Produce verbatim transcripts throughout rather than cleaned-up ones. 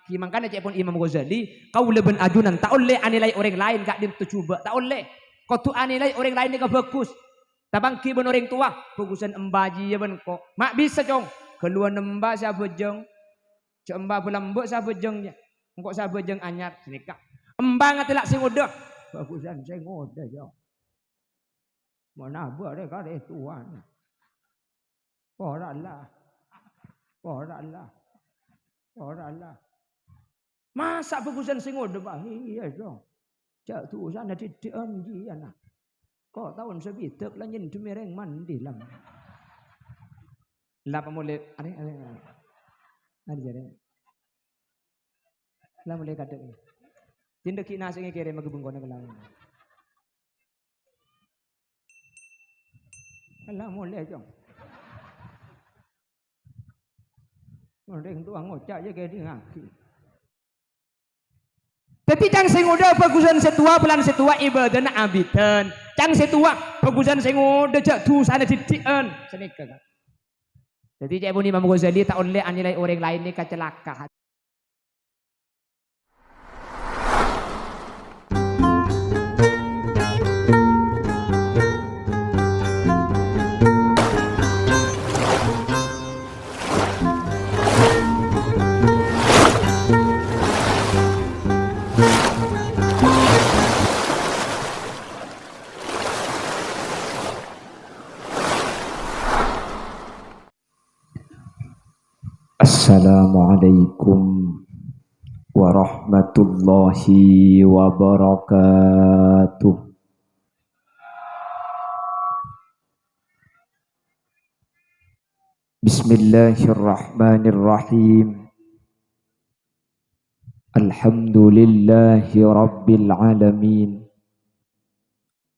Ghi mangkana ca'èpon Imam Ghazali, kaulâ bân ajunan ta' ollè anilai orèng laèn ka'dinto jhubâ', ta' ollè. Kodhu anilai orèng laèn nèka bhâghus. Tapanggi bân orèng towa, bhâghusân emba jiyâ bân engko'. Ma' bisa, Cong. Ghâlluwân emba sè abhâjâng. Jhâ' emba bâlâmbâ' sè abhâjâng, yâ. Engko' sè abhâjâng anyar, sanèka. Emba ngatèla' sè ngodâ. Bhâghusân sè ngodâ, Cong. Mon abâ' rè karè towana. Ora la. Ora la. Ora la. Masa' bhâghusân sè ngodâ, Pak? Iyâ, Cong. Jhâ' dhusana dhiddhi'ân jiyâ, na. Ko' taon sabidhâk la nyendhemmè rèng mandi, Lam. La pamolè, arè, arè, arè. Arè, arè. La molè kadhâ'. Tindak ghi' nasèngè kèrèm ka bengkona kelawan. Ella molè, Cong. Orèng towa ngoca' jâ kèdingngaghi. Dhâddhi, ca'na sè ngodâ bhâghusân sè towa, polana sè towa ibâdâna abidhân. Ca'na sè towa bhâghusân sè ngodâ jhâ' dhusana dhiddhi'ân. Sanèka, Ka'. Dhâddhi, ca'èpon Imam Ghazali ta' ollè anilai orèng laèn nèka calaka. Assalamualaikum warahmatullahi wabarakatuh. Bismillahirrahmanirrahim. Alhamdulillahi rabbil alamin.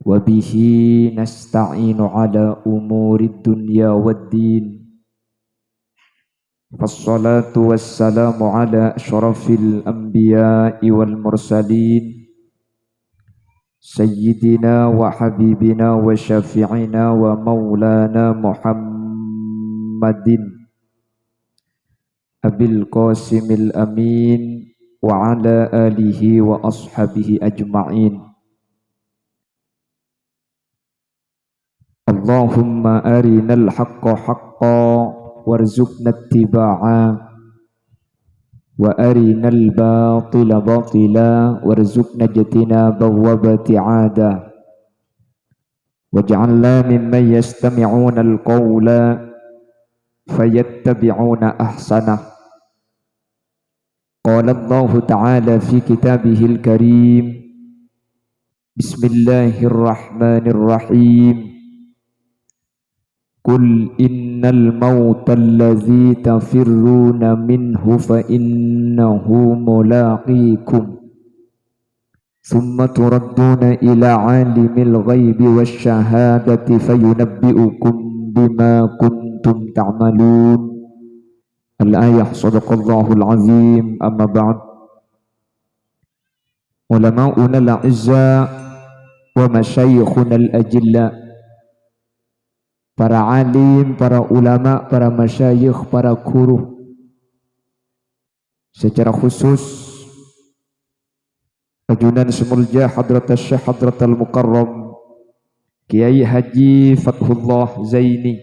Wa bihi nasta'inu ala umurid dunya wad din. Wassalatu wassalamu ala asyrafil anbiya'i wal mursalin. Sayyidina wa habibina wa syafi'ina wa maulana Muhammadin. Abil Qasimil Amin wa ala alihi wa ashabihi ajma'in. Allahumma arinal haqqa haqqa warzuqna ittiba'a, wa arinal batila batila warzuqna ijtinaba wa ibti'ada. Waj'alna mimman yastami'unal qawla fayattabi'una ahsanah. Qala Allahu ta'ala fi kitabihil karim, Bismillahirrahmanirrahim. Qul innal mautal ladzi tafirruna minhu fa innahu mulaqikum. Tsumma turadduna ila alimil ghaibi wasy syahadati fayunabbi'ukum bima kuntum ta'malun. Al-ayah, sadaqallahul azim, amma ba'd. Ulama'unal a'izza wa masyayikhunal ajilla. Para alim, para ulama, para masyayikh, para guru. Secara khusus, ajunan sè molja Hadratus Syekh Hadratal Mukarram Kiai Haji Fathullah Zaini,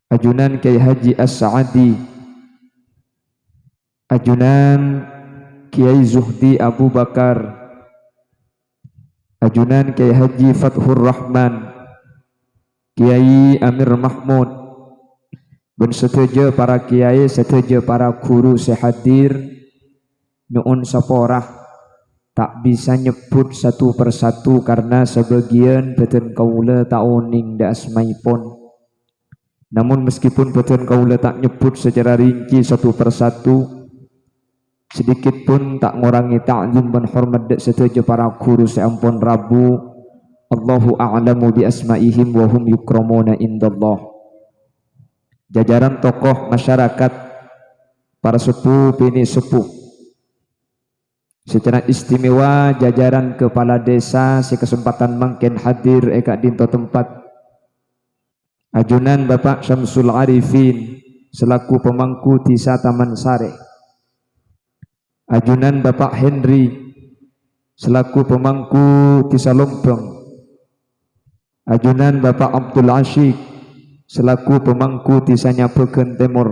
ajunan Kiai Haji As-Sa'adi, ajunan Kiai Zuhdi Abu Bakar, ajunan Kiai Haji Fathur Rahman, Kiai Amir Mahmud, bân sadhâjâ para kiai, sadhâjâ para guru sè hadir, nyo'on sapora, ta' bisa nyebbhut satu per satu karna sabâgiyân bâdân kaulâ ta' onèng dâ' asmaèpon. Namun, meskipun bâdân kaulâ ta' nyebbhut sacara rinci satu per satu, sedikit pun ta' ngorangè ta'zim bân hormat dâ' sadhâjâ para guru sè ampon rabu. Allahu a'lamu bi asma'ihim wa hum yukramuna indallah. Jajaran tokoh masyarakat, para seppo binè' seppo. Secara istimewa jajaran kepala desa sè kesempatan mangkèn hadir è ka'dinto tempat. Ajunan Bapak Syamsul Arifin selaku pemangku Dhisa Taman Sari. Ajunan Bapak Henry selaku pemangku Dhisa Lombang. Ajunan Bapak Abdul Asyik selaku pemangku Dhisa Nyabagan Tèmor.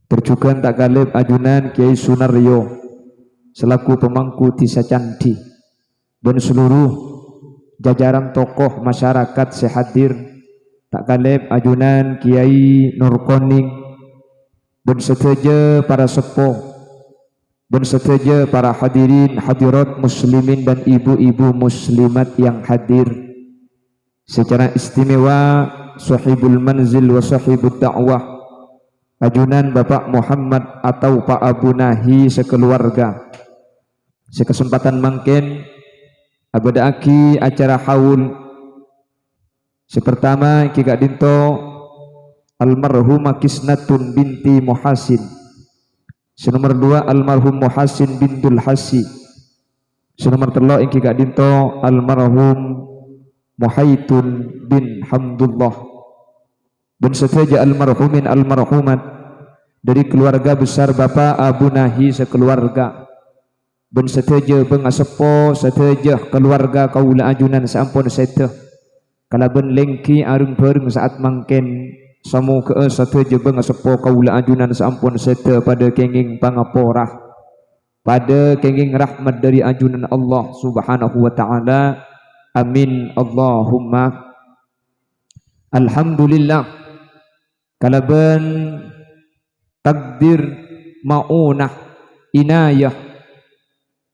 Tor jhughân ta' kalèp ajunan Kiai Sunaryo selaku pemangku Dhisa Candhi. Bân seluruh jajaran tokoh masyarakat sè hadir, ta' kalèp ajunan Kiai Nurkoning, bân sadhâjâ para seppo, bân sadhâjâ para hadirin hadirat muslimin dan ibu-ibu muslimat yang hadir. Secara istimewa, Sohibul Manzil wa Sohibud Da'wah, ajunan Bapak Muhammad atau Pak Abu Nahi sekeluarga. Sè kasempadhân mangkèn abâdâ'aghi acara haul. Sè partama èngghi ka'dinto almarhumah Kisnatun binti Muhasin. Sè nomer dua almarhum Muhasin bin Dul Hasi. Sè nomer tello' èngghi ka'dinto almarhum Muhaitun bin Hamdullah. Bân sadhâjâ almarhumin almarhumat dhâri keluarga besar Bapak Abu Nahi sakeluarga. Bân sadhâjâ bângaseppo, sadhâjâ keluarga kaulâ ajunan sè ampon sèdhâ. Kalabân lèngghi areng-bhâreng sa'at mangkèn, samoghâ'â sadhâjâ bângaseppo kaulâ ajunan sè ampon sèdhâ padâ kèngèng pangapora, padâ kèngèng rahmat dhâri ajunan Allah Subhanahu wa Ta'ala. Amin, Allahumma. Alhamdulillah. Kalabân takdir, maonah, inayah,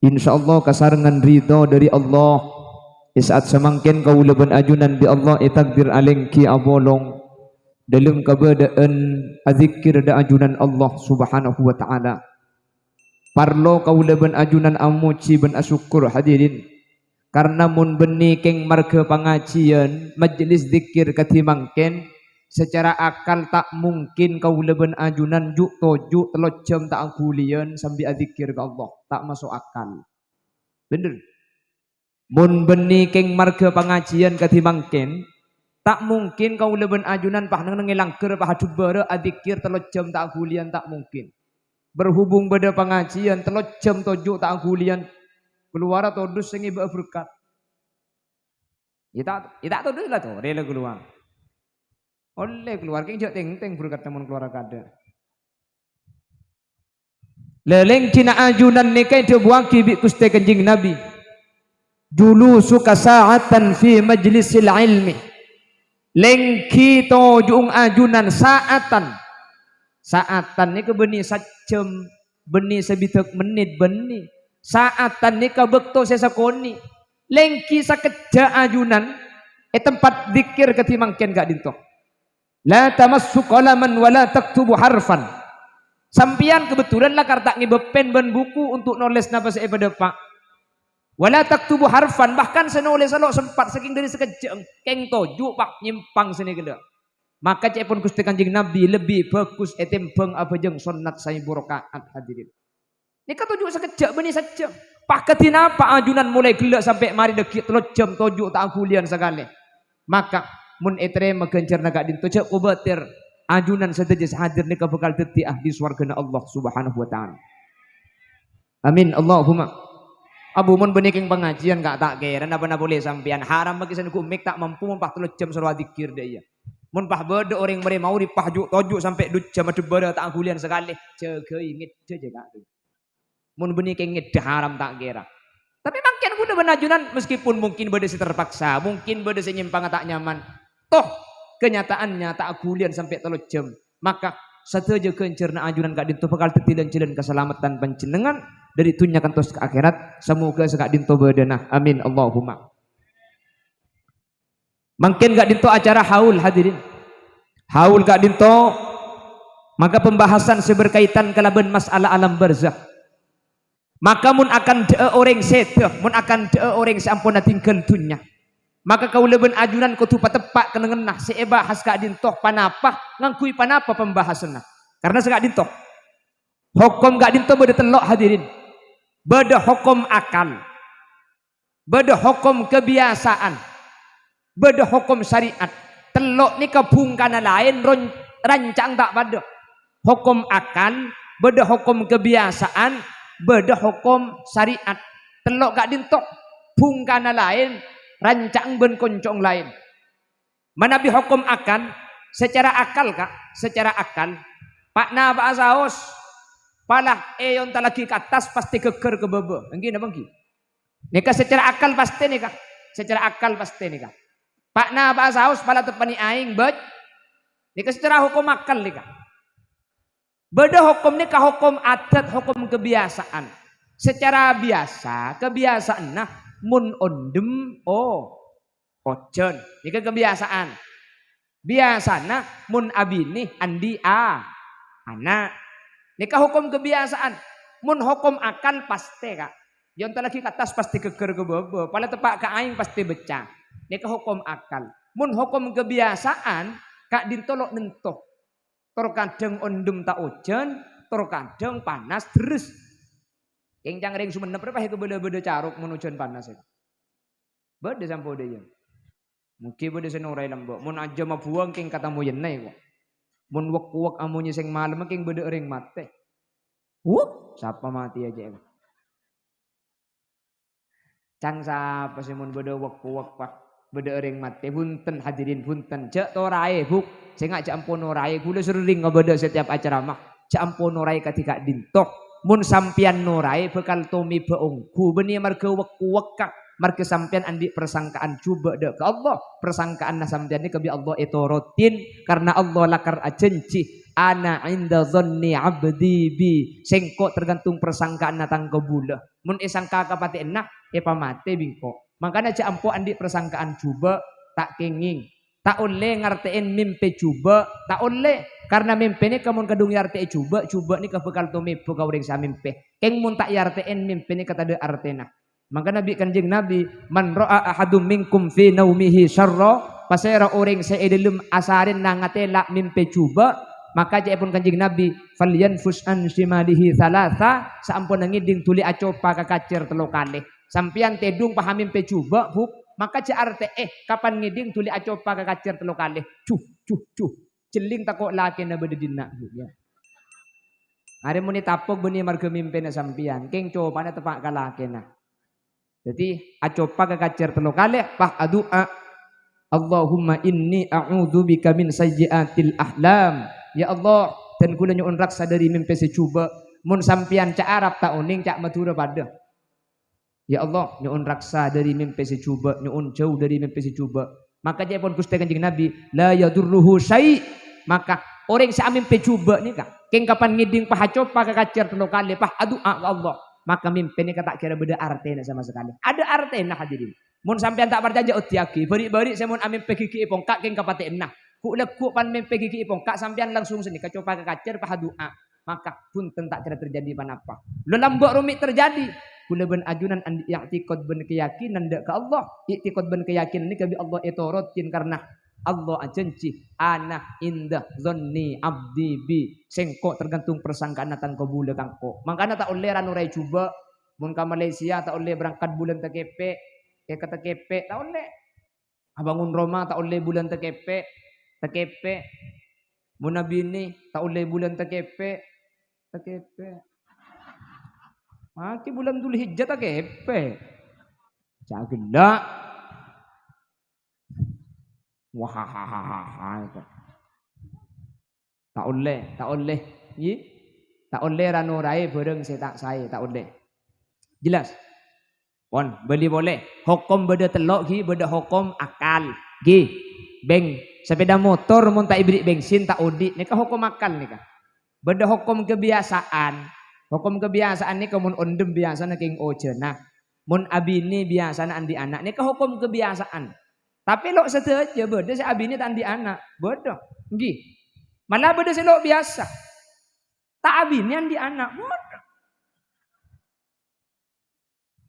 insyaallah kasarengngan ridho dhâri Allah, è sa'at samangkèn kaulâ bân ajunan bi' Allah ètakdir alèngghi abolong dhâlem kabâdâ'ân adzikkèr dhâ' ajunan Allah Subhanahu wa Ta'ala. Parlo kaulâ bân ajunan amojhi bân asokkor, hadirin. Karna mon bânnè kèng marghâ pangajiyân, majelis dzikkèr kadhi mangkèn, sacara akal ta' mungkin kaulâ bân ajunan ju'-toju' tello jam ta' aghuliyân sambi adzikkèr ka Allah. Ta' maso' akal. Bhender. Mon bânnè kèng marghâ pangajiyân kadhi mangkèn, ta' mungkin kaulâ bân ajunan pas neng-nengngè langghâr, pas adhâbârâ adzikkèr tello jam ta' aghuliyân, ta' mungkin. Berhubung bâdâ pangajiyân tello jam toju' ta' aghuliyân, kalowara todus sè ngèbâ'â berkat. Iyâ ta', iyâ ta' todus la torè la kalowar. Ollè kalowar kèng jhâ' tèng-tèng berkat mon kalowar kadâ'. Lèlèng dina ajunan nèka èdhâbuwaghi bi' Ghustè Kanjeng Nabi, "Julusuka sa'atan fi majlisil ilmi." Lèngghi toju'ung ajunan sa'atan. Sa'atan nèka bânnè sajjhâm, bânnè sabidhâk mennit, bânnè. Sa'atan nèka bâkto sè sakonè'. Lèngghi sakejjhâ' ajunan è tempat dzikkèr kadhi mangkèn ka'dinto. "La tamassu qalaman wa la taktubu harfan." Sampèyan kebetulan lakar ta' ngèbâ pèn bân buku untuk nolès napa sè èpadâpa'. "Wa la taktubu harfan," bahkan sè nolès lo' sempat sakèng dhâri sakejjhâ', kèng toju' pas nyèmpang sè nèka la. Maka ca'èpon Ghustè Kanjeng Nabi lebbi bhâghus ètèmbhâng abhâjâng sonnat saèbu raka'at, hadirin. Nèka toju' sakejjhâ' bânnè sajjhâm. Pas kadhi napa ajunan molaè ghellâ' sampè' marè dhâggi' tello jam toju' ta' aghuliyân sakalè. Maka, mon ètarèma ghânjhârânna ka'dinto, jhâ' kobâtèr, ajunan sadhâjâ sè hadir nèka bhâkal dhâddhi ahli sowarghâna Allah Subhanahu wa Ta'ala. Amin, Allahumma. Abu, mon bânnè kèng pangajiyân, ka', ta' kèra napa-napa polè sampèyan. Haram bâgi sè nèghu mik ta' mampu mon pas tello jam soro adzikkèr, dâ' iyâ. Mon pas bâdâ orèng marè maulid, pas ju'-toju' sampè' du jam adhâbârâ ta' aghuliyân sakalè, jâgâi, ngèddhâ jâ, ka'. Mon bânnè kèng ngèddhâ haram ta' kèra. Tapè mangkèn kaulâ bân ajunan, meskipun mungkin bâdâ sè terpaksa, mungkin bâdâ sè nyèmpangnga ta' nyaman. Toh, kenyataannya ta' aghuliyân sampè' tello jam. Maka, sadhâjâ ghânjhârânna ajunan ka'dinto bhâkal dhâddhi lan-jhâlân kasalameddhân panjhennengngan dhâri dhunnya kantos ka akhèrat. Samoghâ saka'dinto bâdâna. Amin, Allahumma. Mangkèn ka'dinto acara haul, hadirin. Haul ka'dinto maka pembahasan sè berkaitan kalabân masalah alam barzakh. Maka mon akantha'a orèng sèdhâ, mon akantha'a orèng sè ampon adhingghâl dhunnya, maka kaulâ bân ajunan kodhu pateppa' kennengnganna sè èbahas ka'dinto, panapa ngangghuy panapa pembahasanna. Karna saka'dinto, hokom ka'dinto bâdâ tello', hadirin. Bâdâ hokom akal. Bâdâ hokom kabiyasaan, bâdâ hokom syariat. Tello' nèka bhungkana laèn, ron-, ranca'an ta' padâ. Hokom akal, bâdâ hokom kabiyasaan, Bâdâ hokom syariat, tello' ka'dinto, bhungkana laèn, ranca'na bân konco'na laèn. Manabi hokom akal, secara akal, Ka', secara akal, pa'-napa'a saos, pala èontallaghi ka attas pastè ghâggâr ka bâbâ. Èngghi napa èngghi? Nèka secara akal pastè nèka. Secara akal pastè nèka. Pa'-napa'a saos pala teppa'na aèng, bâj-, nèka secara hokom akal nèka. Bâdâ hokom nèka hokom adat, hokom kebiasaan. Secara biasa, kebiasaanna mon ondhem, o-, ojhân. Nèka kebiasaan. Biasana mon abinè andi' a-, ana'. Nèka hokom kebiasaan. Mon hokom akal pastè, Ka'. Èontallaghi ka attas pastè ghâggâr ka bâbâ. Pala teppa' ka aèng pastè beccè'. Nèka hokom akal. Mon hokom kebiasaan, ka'dinto lo' nènto. Tor kadhâng ondhem ta' ojhân, tor kadhâng panas dherres. Kèng ca'na rèng Sumenep rèpa èkabâlâ bâdâ carok mon ojhân panas, ya. Bâdâ samponna, ya. Moghi bâdâ sè noraè lambâ'. Mon ajâm abuwâng kèng katamoyanna, ya, kok. Mon wek-kowek amonyè sèng malem kèng bâdâ orèng matè. Wuh, sapa matèya, cè'? Ca'na sapa sè mon bâdâ wek-kowek, pas bâdâ orèng matè? Bhunten, hadirin, bhunten. Jhâ' toraè, Bu'. Sènga' jhâ' ampo noraè. Kaulâ serrèng ngabâdâ setiap acaramah. Jhâ' ampo noraè kadhi ka'dinto. Mon sampèyan noraè, bhâkal tomèbâ ongghu. Bânnè marghâ wek-kowek, Ka'. Marghâ sampèyan andi' parsangkaan jhubâ' dâ' ka Allah. Parsangkaanna sampèyan nèka bi' Allah ètorotin. Karna Allah lakar ajhânjhi, "Ana 'inda dzanni 'abdi bi." Sèngko' tergantung parsangkaanna tang kabulâ. Mon èsangka kapatèyanna, èpamatè bi' engko'. Mangkana jhâ' ampo andi' parsangkaan jhubâ', ta' kèngèng. Ta' ollè ngartè'è mèmpè jhubâ', ta' ollè. Karna mèmpè nèka mon kadhung èartè'è jhubâ', jhubâ' nèka bhâkal tomèbâ ka orèng sè amèmpè. Kèng mon ta' èartè'è, mèmpè nèka tadâ' artèna. Mangkana bi' Kanjeng Nabi, "Man ra'a ahadum minkum fi naumihi syarra," pasèra orèng sè è dhâlem asarèna ngatèla' mèmpè jhubâ', maka ca'èpon Kanjeng Nabi, "Falyanfus an shimalihi thalatha," saamponna ngèdhing dhuli acopa ka kacèr tello kalè. Sampèyan tèdhung pas amèmpè jhubâ', Bu', maka jhâ' artè'è kapan ngèdhing dhuli acopa ka kacèr tello kalè. Juh, juh, juh. Jhelling tako' lakèna bâdâ dinna', Bu', ya. Arè mon ètapok bânnè marghâ mèmpèna sampèyan, kèng copana teppa' ka lakèna. Dhâddhi, acopa ka kacèr tello kalè, pas adu'a, "Allahumma inni a'udzubika min sayyi'atil ahlam." Ya Allah, dân kaulâ nyo'on raksa dhâri mèmpè sè jhubâ'. Mon sampèyan ca' Arab ta' onèng, ca' Madhurâ padâ. Ya Allah, nyo'on raksa dhâri mèmpè sè jhubâ', nyo'on jhâu dhâri mèmpè sè jhubâ'. Maka ca'èpon Ghustè Kanjeng Nabi, "La yadurruhu syai'." Maka orèng sè amèmpè jhubâ' nèka, kèng kapan ngèdhing pas acopa ka kacèr tello kalè, pas adu'a ka Allah, maka mèmpè nèka ta' kèra bâdâ artèna sama sakalè. Adâ' artèna, hadirin. Mon sampèyan ta' parcajâ, oddhiyaghi. Bâri'-bâri' sè mon amèmpè ghigghi'i pongka' kèng kapatèyanna. Ghu'-lagghu' pan mèmpè ghigghi'i pongka', sampèyan langsung sanèka copa ka kacèr, pas adu'a. Maka bhunten ta' kèra terjadi ponapa. Lo lambâ' romè' terjadi. Kaulâ bân ajunan andi' i'tikad bân keyakinan dâ' ka Allah. I'tikad bân keyakinan nèka bi' Allah ètorotin karna Allah ajhânjhi, "Ana 'inda dzanni 'abdi bi." Sèngko' tergantung parsangkaanna tang kabulâ ka engko'. Mangkana ta' ollè ra-noraè jhubâ'. Mon ka Malaysia ta' ollè berangkat bulân takèpè', è ka takèpè', ta' ollè. Abângon roma ta' ollè bulân takèpè', takèpè'. Mon abinè ta' ollè bulân takèpè', takèpè'. Makè bulân Dzulhijjah takèpè'. Ca' ghellâ'. Wah, ha, ha, ha, ha, ha. Ta' ollè, ta' ollè. Ghi? Ta' ollè ra-noraè bhârâng sè ta' saè, ta' ollè. Jelas? Pon, bâli polè. Hokom bâdâ tello', ghi, bâdâ hokom akal. Ghi, beng-, sepeda motor mon ta' èberri' bensin ta' odi'. Nèka hokom akal nèka. Bâdâ hokom kebiasaan. Hokom kebiasaan nèka mon ondhem biyasana kèng ojhâna. Mon abinè biyasana andi' ana'. Nèka hokom kebiasaan. Tapè lo' sadhâjâ bâdâ sè abinè ta' andi' ana'. Bâdâ. Ghi. Malah bâdâ sè lo' biyasa. Ta' abinè andi' ana'. Bâdâ.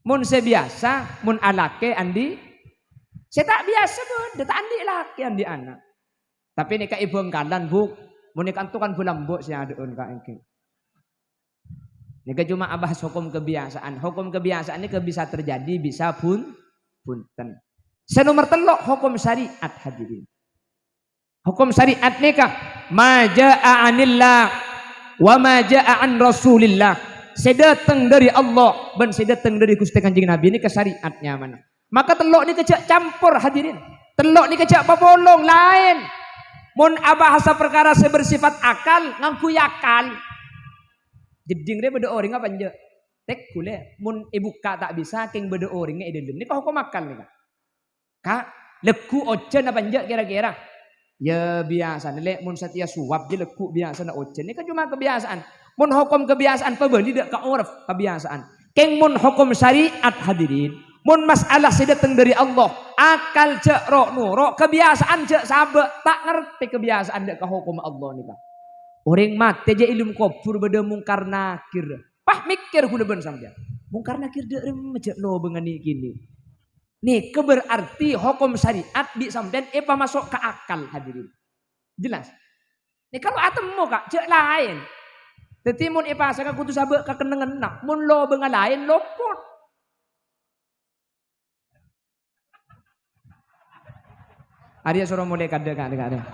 Mon sè biyasa, mon alakè andi'. Sè ta' biyasa bâdâ, ta' andi' lakè andi' ana'. Tapè nèka è Bhângkalan, Bu'. Mon è kanto kan bulâ embu' sè adâ'ân ka èngghi. Nèka coma abahas hokom kebiasaan. Hokom kebiasaan nèka bisa terjadi, bisa bun-, bhunten. Sè nomer tello', hokom syariat, hadirin. Hokom syariat nèka, ma jaa anillah wa ma jaa an Rasulillah. Sè dâteng dâri Allah bân sè dâteng dâri Ghustè Kanjeng Nabi nèka syariat nyamana. Maka tello' nèka jhâ' campor, hadirin. Tello' nèka jhâ' papolong, laèn. Mon abahasa parkara sè bersifat akal, ngangghuy akal. Jeddhing rè bâdâ orèng apa enjâ'? Tèk ghulâ, mon èbukka' ta' bisa, kèng bâdâ orèngnga è dâlem. Nèka hokom akal nèka. Ka', lagghu' ojhân apa enjâ' kèra-kèra? Ya, biyasana, Lè', mon satèya sowab jiyâ lagghu' biyasana ojhân. Nèka coma kabiyasaan. Mon hokom kabiyasaan pabâli dâ' ka orèf kabiyasaan. Kèng mon hokom syariat, hadirin, mon masalah sè dâteng dâri Allah, akal jhâ' ro'-noro', kabiyasaan jhâ' sabâ', ta' ngartè kabiyasaan dâ' ka hokomma Allah nèka. Orèng matè jiyâ è lem kobhur bâdâ Mungkar Nakir. Pas mèkkèr ghulâ bân sampèyan. Mungkar Nakir dâ' remma jhâ' lobângnga nè'-kènè'. Nèka berarti hokom syariat bi' sampèyan èpamaso' ka akal, hadirin. Jelas? Nèka lo' atemmo, Ka', jhâ' laèn. Dhâddhi, mon èpasanga kodhu sabâ' ka kennengnganna. Mon lobângnga laèn, lopot. Arèya soro molè kadhâ', Ka', Ka', arèya.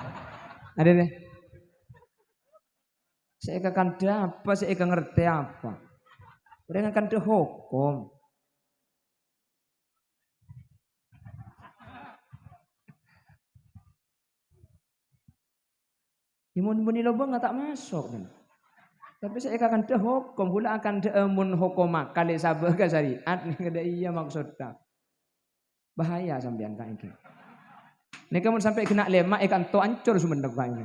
Arèya, arèya. Sè èkakandhâ apa, sè èkangartè apa? Orèng akandhâ hokom. Yâ, mon bânnè lobângnga ta' maso', kan. Tapè sè èkakandhâ hokom, ghulâ akandhâ'â mon hokom akal èsabâ' ka syariat, nèka dâ' iyâ maksodda. Bahaya sampèyan, Ka', ènggi. Nèka mon sampè' ghenna' lèma' èkanto ancor Sumennep, Ka', ènggi.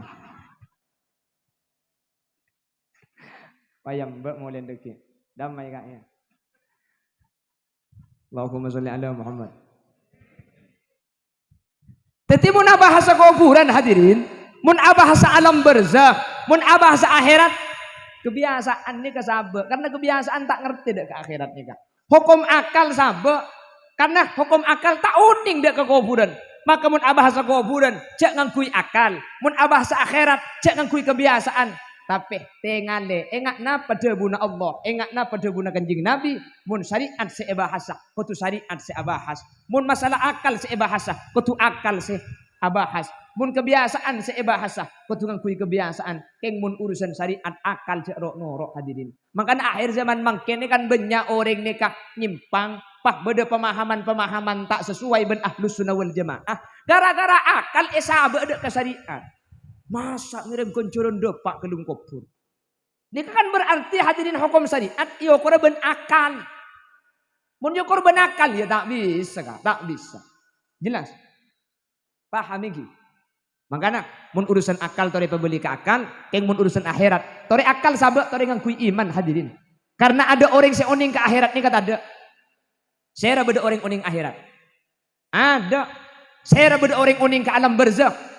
Payambâ' molè dhâggi'. Damai, Ka', yâ. Allahumma sholli ala Muhammad. Dhâddhi, mon abahasa kobhurân, hadirin, mon abahasa alam barzakh, mon abahasa akhèrat, kabiyasaan nèka sabâ', karna kabiyasaan ta' ngartè dâ' ka akhèrat nèka. Hokom akal sabâ', karna hokom akal ta' onèng dâ' ka kobhurân. Maka mon abahasa kobhurân, jhâ' ngangghuy akal. Mon abahasa akhèrat, jhâ' ngangghuy kabiyasaan. Tapè, tèngalè, enga' napa dhâbuna Allah, enga' napa dhâbuna Kanjeng Nabi, mon syariat sè èbahasa, kodhu syariat sè abahas. Mon masalah akal sè èbahasa, kodhu akal sè abahas. Mon kabiyasaan sè èbahasa, kodhu ngangghuy kabiyasaan. Kèng mon urusan syariat, akal jhâ' ro'-noro', hadirin. Mangkana akhèr zaman mangkèn nèka kan bânnya' orèng nèka nyèmpang, pas bâdâ pemahaman-pemahaman ta' sesuai bân Ahlus Sunnah wal Jamaah. Gara-gara akal èsabâ' dâ' ka syariat. Masa' ngèrèm ghânjhârân dâpa' ka lem kobhur? Nèka kan berarti hadirin hokom syariat èokora bân akal. Mon èokor bân akal, ya ta' bisa, Ka', ta' bisa. Jelas? Paham ènggi? Mangkana, mon urusan akal torè pabâli ka akal, kèng mon urusan akhèrat, torè akal sabâ', torè ngangghuy iman, hadirin. Karna adâ' orèng sè onèng ka akhèrat nèka tadâ'. Sèra bâdâ orèng onèng akhèrat? Adâ'. Sèra bâdâ orèng onèng ka alam barzakh?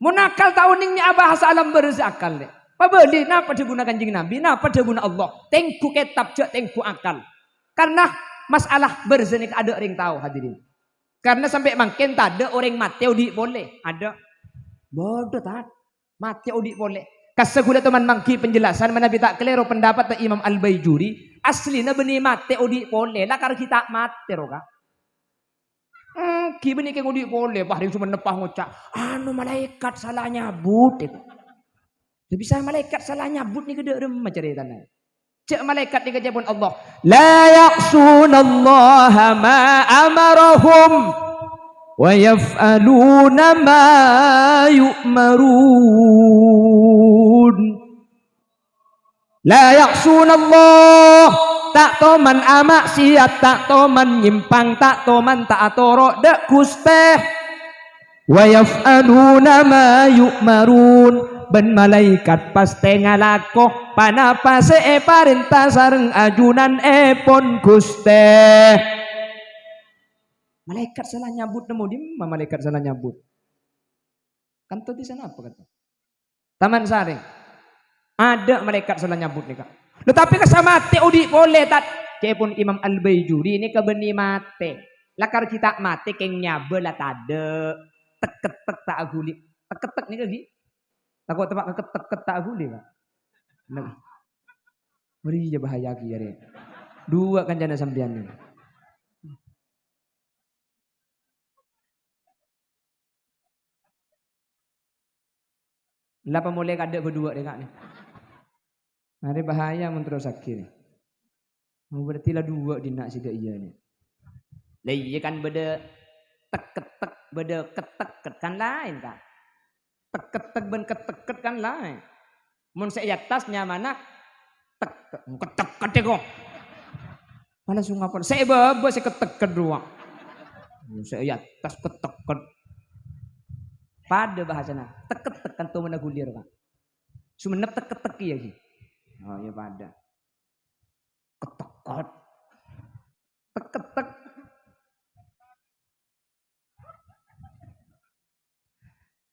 Mon akal ta' onèng, nè' abahasa alam barzakh akal, nè'. Pabâli, napa dhâbuna Kanjeng Nabi, napa dhâbuna Allah. Tèngghu kètab, jhâ' tèngghu akal. Karna masalah barzakh nèka adâ' orèng tao, hadirin. Karna sampè' mangkèn tadâ' orèng matè odi' polè. Adâ'. Bâdâ, Tad. Matè odi' polè. Kassa' ghulâ toman mangghi penjelasan manabi ta' kalèro pendapatta Imam Al-Baijuri, asllina bânnè matè odi' polè, la karè ghi' ta' matè ro, Ka'. Ènggi bânnè kèng odi' polè, pas rèng Sumennep pas ngoca', "Anu, malaèkat sala nyabut," èko. Lha, bisa malaèkat sala nyabut nèka dâ' remma carètana? Jhâ' malaèkat nèka ca'èpon Allah, "La ya'sunallaha ma amarahum wa yaf'aluna ma yu'marun." La ya'sunallah, ta' toman ama'siyat, ta' toman nyèmpang, ta' toman ta' atoro' dâ' Ghustè. "Wa yaf'aluna ma yu'marun," bân malaèkat pastè ngalako ponapa sè èparènta sareng ajunanèpon Ghustè. Malaèkat sala nyabut, nemmo dimma malaèkat sala nyabut? Kanto disa napa kanto? Taman Sarè. Adâ' malaèkat sala nyabut nèka. Lho, tapè kassa' matè odi' polè, Tad. Ca'èpon Imam Al-Baijuri nèka bânnè matè. La karè ghi' ta' matè kèng nyabâ la tadâ'. Tek-kettek ta' aghuli. Tek-kettek nèka ghi'. Tako' teppa' keket-keket ta' aghuli, Pak. Nah. Bâriyâ bahaya ghi' arè. Duwâ' kancana sampèyan nèka. La pamolè kadâ' bâdhuwâ' rè, Ka', nè. Arè bahaya mon terrosaghi, nè. Oh, berarti la duwâ' dinna' sè dâ' iyâ nè. La iyâ kan bâdâ tek-kettek, bâdâ ket-teket kan laèn, Ka'. Tek-kettek bân ket-teket kan laèn. Mon sè è attas nyamana tek-, ket-teket èko. Pala songapon. Sè è bâbâ sè ket-teket rowa. Sè è attas ket-teket. Padâ bhâsana. Tek-kettek kan tomanna ghulir, Ka'. Sumenep tek-kettek iyâ, ghi. Oh, iyâ padâ. Ket-teket. Tek-kettek.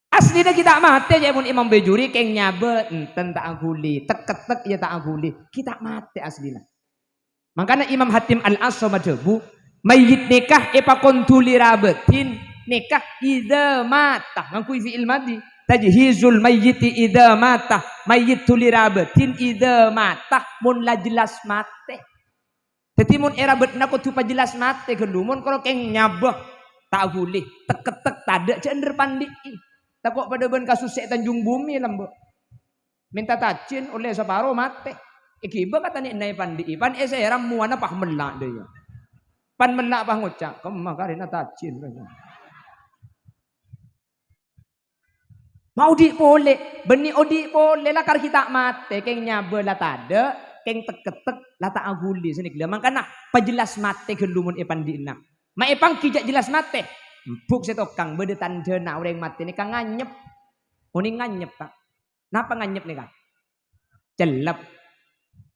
Aslina ghi' ta' matè, ca'èpon Imam Bajuri, kèng nyabâ, enten ta' aghuli. Tek-kettek, iyâ ta' aghuli. Ghi' ta' matè aslina. Mangkana Imam Hatim Al-Asam adhâbu, mayyit nèka èpakon dhuli rabâdhin nèka idza mata, ngangghuy fi'il madhi. Tajhizul mayyiti idza mata, mayyit dhuli rabâdhin idza mata, mon la jelas matè. Dhâddhi, mon è rabâdhina kodhu pajelas matè ghâllu, mon karo kèng nyabâ, ta' aghuli, tek-kettek tadâ', jhâ' endher pandhi'i. Tako' padâ bân kasus sè è Tanjung Bumi, lambâ'. Mènta tajin, ollè saparo, matè. Èghibâ ka tanè'na è pandhi'i, pan èsèram mowana pas mella' dâ' iyâ. Pan mella' pas ngoca', "Kemma karèna tajin." Ma' odi' polè, bânnè odi' polè, lakar ghi' ta' matè, kèng nyabâ la tadâ', kèng tek-kettek la ta' aghuli, sanèka la. Mangkana pajelas matè ghâllu mon è pandhi'na. Ma' èpangghi jhâ' jelas matè. Embhuk sè tokang, bâdâ tandhâna orèng matè nèka nganyep. Onèng nganyep, Pak. Napa nganyep nèka? Cellep.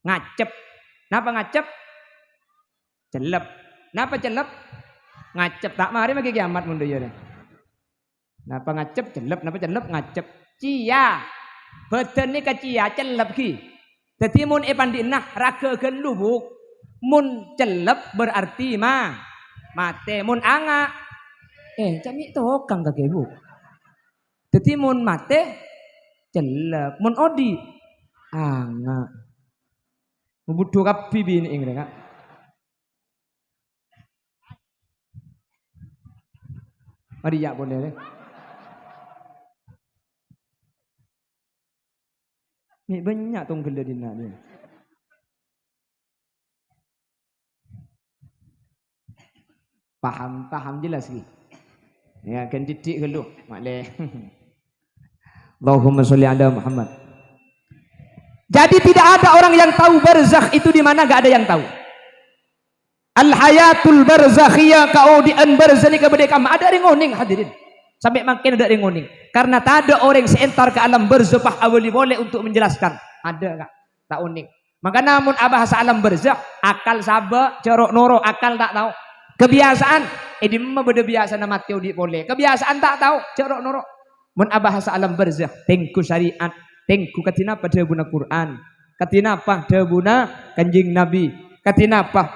Ngacep. Napa ngacep? Cellep. Napa cellep? Ngacep. Ta' marè maghi kiamat mon dâ' iyâ rè. Napa ngacep? Cellep. Napa cellep? Ngacep. Ciya. Bâdân nèka ciya, cellep ghi. Dhâddhi mon è pandhi'na raghâ ghâllu, Bu. Mon cellep berarti ma-, matè. Mon anga', eh, ca'na tokang kakè, Bu. Dhâddhi mon matè, cellep. Mon odi', anga'. Budhu kabbhi binè' ngrè, Ka'. Mari ya' polè, rè. Mè' bânnya' tongghellâ dinna' nè. Paham, paham jelas, ghi? Ya, kan didik dulu, Mak Le. Allahumma sholli ala Muhammad. Jadi tidak ada orang yang tahu barzakh itu di mana, gak ada yang tahu. Al-hayatul barzakhiyah, kaodi'ân barzakh nèka bâdâ è kamma, adâ' rèng onèng, hadirin. Sampè' mangkèn adâ' rèng onèng. Karena tadâ' orèng sè entar ka alam barzakh pas abâli polè untuk menjelaskan. Adâ', Ka'. Ta' onèng. Mangkana mon abahasa alam barzakh, akal sabâ', jhâ' ro'-noro', akal ta' tao. Kebiasaan, è dimma bâdâ biyasana matè odi' polè. Kebiasaan ta' tao, jhâ' ro'-noro'. Mon abahasa alam barzakh, tèngghu syariat, tèngghu kadhi napa dhâbuna Qur'an, kadhi napa dhâbuna Kanjeng Nabi, kadhi napa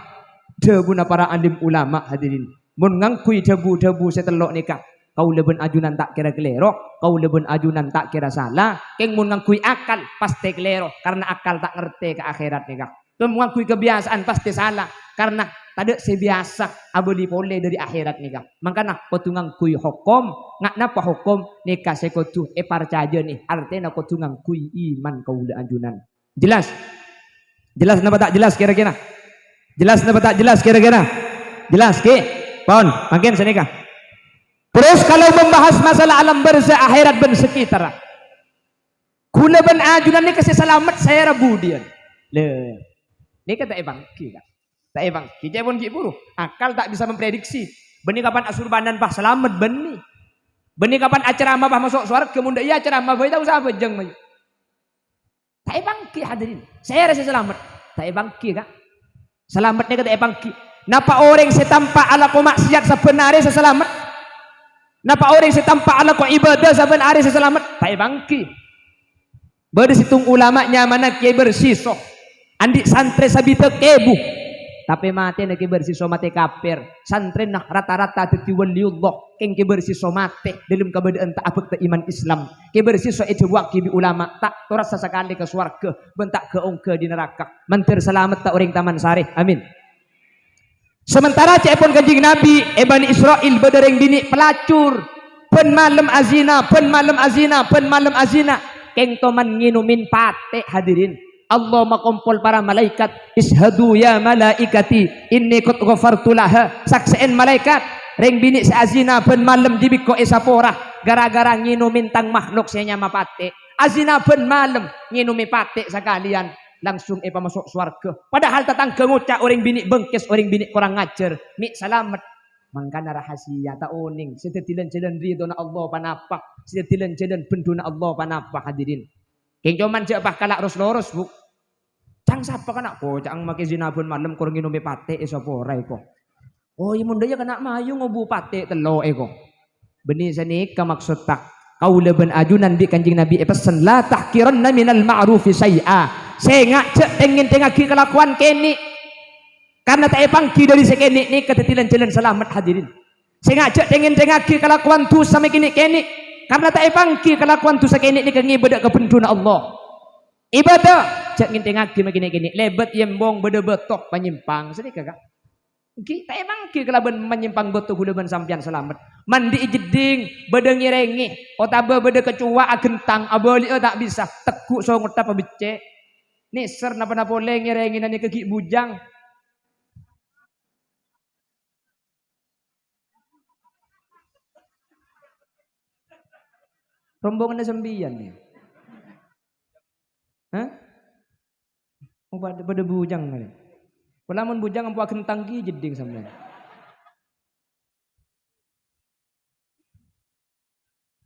dhâbuna para alim ulama, hadirin. Mon ngangghuy dhâbu-dhâbu sè tello' nèka, kaulâ bân ajunan ta' kèra kalèro, kaulâ bân ajunan ta' kèra sala, kèng mon ngangghuy akal, pastè kalèro, karna akal ta' ngartè ka akhèrat nèka. Mon ngangghuy kabiyasaan, pastè sala, karna tadâ' sè biyasa abâli polè dâri akhèrat nèka. Mangkana kodhu ngangghuy hokom, nga' napa hokom nèka sè kodhu èparcajânè, artèna kodhu ngangghuy iman kaulâ ajunan. Jelas? Jelas napa ta' jelas kira-kira? Jelas napa ta' jelas kira-kira? Jelas, ghi? Pon, mangkèn sanèka. Terus kalau membahas masalah alam barzakh, akhèrat bân sekitarra. Kaulâ bân ajunan nèka sè salamet, sè rabu dhiyâ. Lè, nèka ta' èpangghi, Ka'. Ta' èpangghi, ca'èpon ghi' buru. Akal ta' bisa memprediksi. Bânnè kapan asurbanan pas salamet, bânnè. Bânnè kapan acaramah pas maso' sowarghâ, mon dâ' iyâ acaramah bhâi tao sabâjâng, mayu. Ta' èpangghi, hadirin. Sèra sè salamet? Ta' èpangghi, Ka'. Salamet nèka ta' èpangghi. Napa orèng sè tampa' alako ma'siyat sabbhân arè sè salamet? Napa orèng sè tampa' alako ibâdâ sabbhân arè sè salamet? Ta' èpangghi. Bâdâ sèttong ulama nyamana Kè Bersiso. Andi' santrè sabidhâk èbu. Tapè matèna Kè Bersiso matè kafir. Santrèna rata-rata dhâddhi waliullah. Kèng Kè Bersiso matè dâlem kabâdâ'ân ta' abhâkta iman Islam. Kè Bersiso èdhâbuwaghi bi' ulama, ta' torassa sakalè ka sowarghâ, bân ta' ghâ-ongghâ dâri naraka. Mandhâr salametta orèng Taman Sarè. Amin. Sementara ca'èpon Kanjeng Nabi, è Bani Isra'il bâdâ rèng binè' pelacur. Bân malem azina, bân malem azina, bân malem azina. Kèng toman ngènomè patè, hadirin. Allah makompol para malaikat, "Isyhadu ya malaikati, inni qad ghafartu laha." Saksè'è malaèkat, rèng binè' sè azina bân malem dhibi' ko' èsapora gara-gara ngènomè tang makhlok sè nyama patè'. Azina bân malem ngènomè patè' sakalèyan, langsung èpamaso' sowarghâ. Padahal tatangghâ ngoca' orèng binè' bengkes, orèng binè' korang ajhâr, mè' salamet. Mangkana rahasia, ta' onèng. Sè dhâddhi lan-jhâlân ridhona Allah ponapa? Sè dhâddhi lan-jhâlân bhendhuna Allah ponapa, hadirin? Kèng coma jhâ' pas kala' ros-loros, Bu. Ca'na sapa kana' koca'na makè zina bân malem kor ngènomè patè' èsapora èko? Oh, iyâ, mon dâ' iyâ kana' mayu ngobu patè' tello' èko. Bânnè sanèka maksoddhâ. Kaulâ bân ajunan bi' Kanjeng Nabi èpessen, "La tahqiranna minal ma'rufi syai'a." Sènga' jhâ' tèng-ngèntèngngaghi kalakowan kènè'. Karna ta' èpangghi dhâri sè kènè' nèka dhâddhi lan-jhâlân salamet, hadirin. Sènga' jhâ' tèng-ngèntèngngaghi kalakowan dhusa mè' kènè'-kènè'. Karna ta' èpangghi kalakowan dhusa kènè' nèka ngèbâdhâ ka bhendhuna Allah. Ibadah, jhâ' ngèntèngngaghi mè' kènè'-kènè'. Lèbât è embong bâdâ bâto panyèmpang. Sanèka, Ka'. Ènggi, ta' èpangghi kalabân manyèmpang bâto ghulâ bân sampèyan salamet. Mandhi'i jeddhing, bâdâ ngèrèngè, otabâ bâdâ kacowa aghentang, abâli'â ta' bisa, tegghu' songotta pabeccè'. Nèser napa-napa polè ngèrèngè nèka ghi' bujang. Rombonganna sampèyan, yâ? Hah? Oh, padâ, padâ bujang kalè. Pola mon bujang ampo aghentang ghi' jeddhing sampèyan.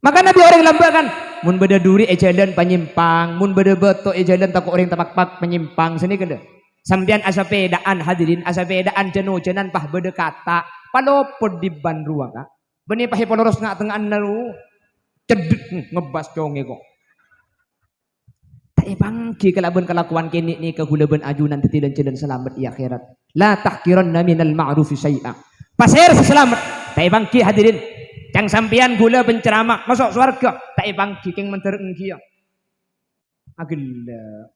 Maka Nabi orèng lambâ' kan, mon bâdâ duri è jhâlân panyèmpang, mon bâdâ bâto è jhâlân tako' orèng tapakpak panyèmpang, sanèka lho. Sampèyan asapèdaan, hadirin, asapèdaan jân-ojânan pas bâdâ kata', palopot dibbân rowa, Ka'. Bânnè pas èpaloros nga'-tengnga'anna, lu. Ceddet, hmm, ngebbhâs congè ko'. Ta' èpangghi kalabân kalakowan kènè' nèka ghulâ bân ajunan dhâddhi lan-jhâlân salamet è akhèrat. La tahqiranna minal ma'rufi syai'a. Pasèra sè salamet? Ta' èpangghi, hadirin. Ca'na sampèyan ghulâ penceramah, maso' sowarghâ. Ta' èpangghi, kèng mandhâr ènggi, yâ. Aghellâ'.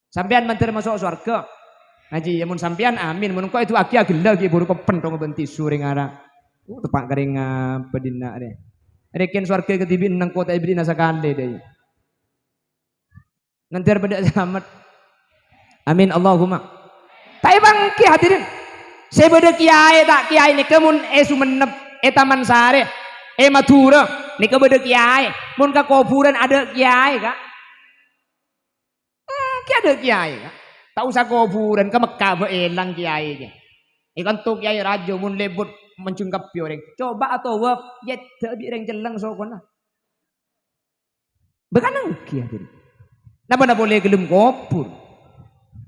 Sampèyan mandhâr maso' sowarghâ. Ngajhi, yâ, mon sampèyan, amin. Mon engko' èdu'aaghi aghellâ' ghi' buru ko' penthong bân tisu rèng ara'. Oh, teppa' karènga bâdina rè. Rèken sowarghâ kadhibi' nèng ko' ta' èberri'na sakalè, dâi. Mandhâr padâ salamet. Amin, Allahumma. Ta' èpangghi, hadirin. Sè bâdâ kèyaè ta' kèyaè nèka mon è Songennep, è Taman Sari, è Madhurâ, nèka bâdâ kèyaè. Mon ka kobhurân adâ' kèyaè, Ka'. Hmm, kèya adâ' kèyaè, Ka'. Ta' osa kobhurân, ka Mekka bâ' èlang kèyaè, kèya. È kanto kèyaè rajâ mon lèbât manjheng kabbhi orèng. Coba atowaf, yèdda bi' rèng celleng sokona. Bâ' kan ènggi, hadirin. Napa-napa polè ghellem kobhur.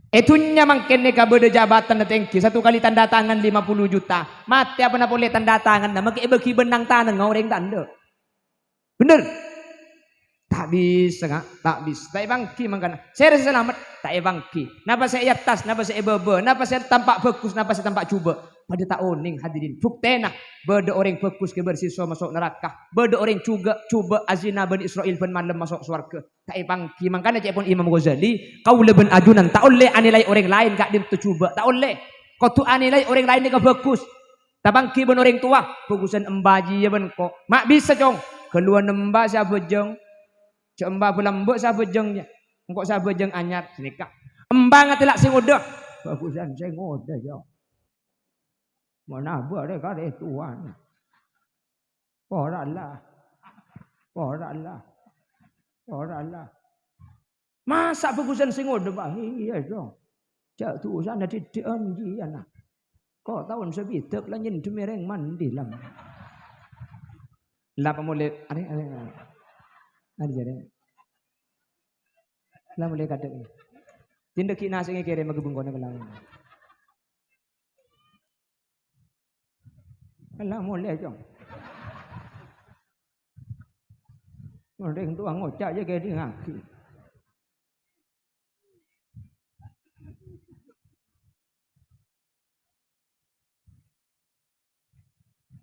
È dhunnya mangkèn nèka bâdâ jabatan tèngghi, satu kali tanda tangan lima puluh juta. Matè apa-napa polè tanda tanganna, makè èbâghi bân nang tanengnga orèng ta' endâ'. Bhender? Ta' bisa, Ka'. Ta' bisa. Ta' èpangghi mangkana. Sèra sè salamet? Ta' èpangghi. Napa sè è attas, napa sè è bâbâ, napa sè tampa' bhâghus, napa sè tampa' jhubâ'. Padâ ta' onèng, hadirin. Buktèna, bâdâ orèng bhâghus ghâbâr sèso maso' naraka. Bâdâ orèng jhugâ', jhubâ', azina Bani Isra'il bân malem maso' sowarghâ. Ta' èpangghi. Mangkana ca'èpon Imam Ghazali, kaulâ bân ajunan ta' ollè anilai orèng laèn ka'dinto jhubâ'. Ta' ollè. Kodhu anilai orèng laèn nèka bhâghus. Tapangghi bân orèng towa, bhâghusân emba jiyâ bân ko'. Ma' bisa, Cong. Ghâlluwân emba sè abhâjâng. Jhâ' emba bâlâmbâ' sè abhâjâng, yâ. Engko' sè abhâjâng anyar, sanèka. Emba ngatèla' sè ngodâ. Bhâghusân sè ngodâ, Cong. Mon abâ' rè karè towana. Ora la. Ora la. Ora la. Masa' bhâghusân sè ngodâ, Pak? Iyâ, Cong. Jhâ' dhusana dhidhi'ân jiyâ, na. Ko' taon sabidhâk la nyendhemmè rèng mandi, Lam. La pamolè, arè, arè, arè. Arè, arè. La molè kadhâ'. Tindak ghi' nasè'è kèrè maghi bengkona kelawan. Ella molè, Cong. Orèng towa ngoca' jâ kèdhingngaghi.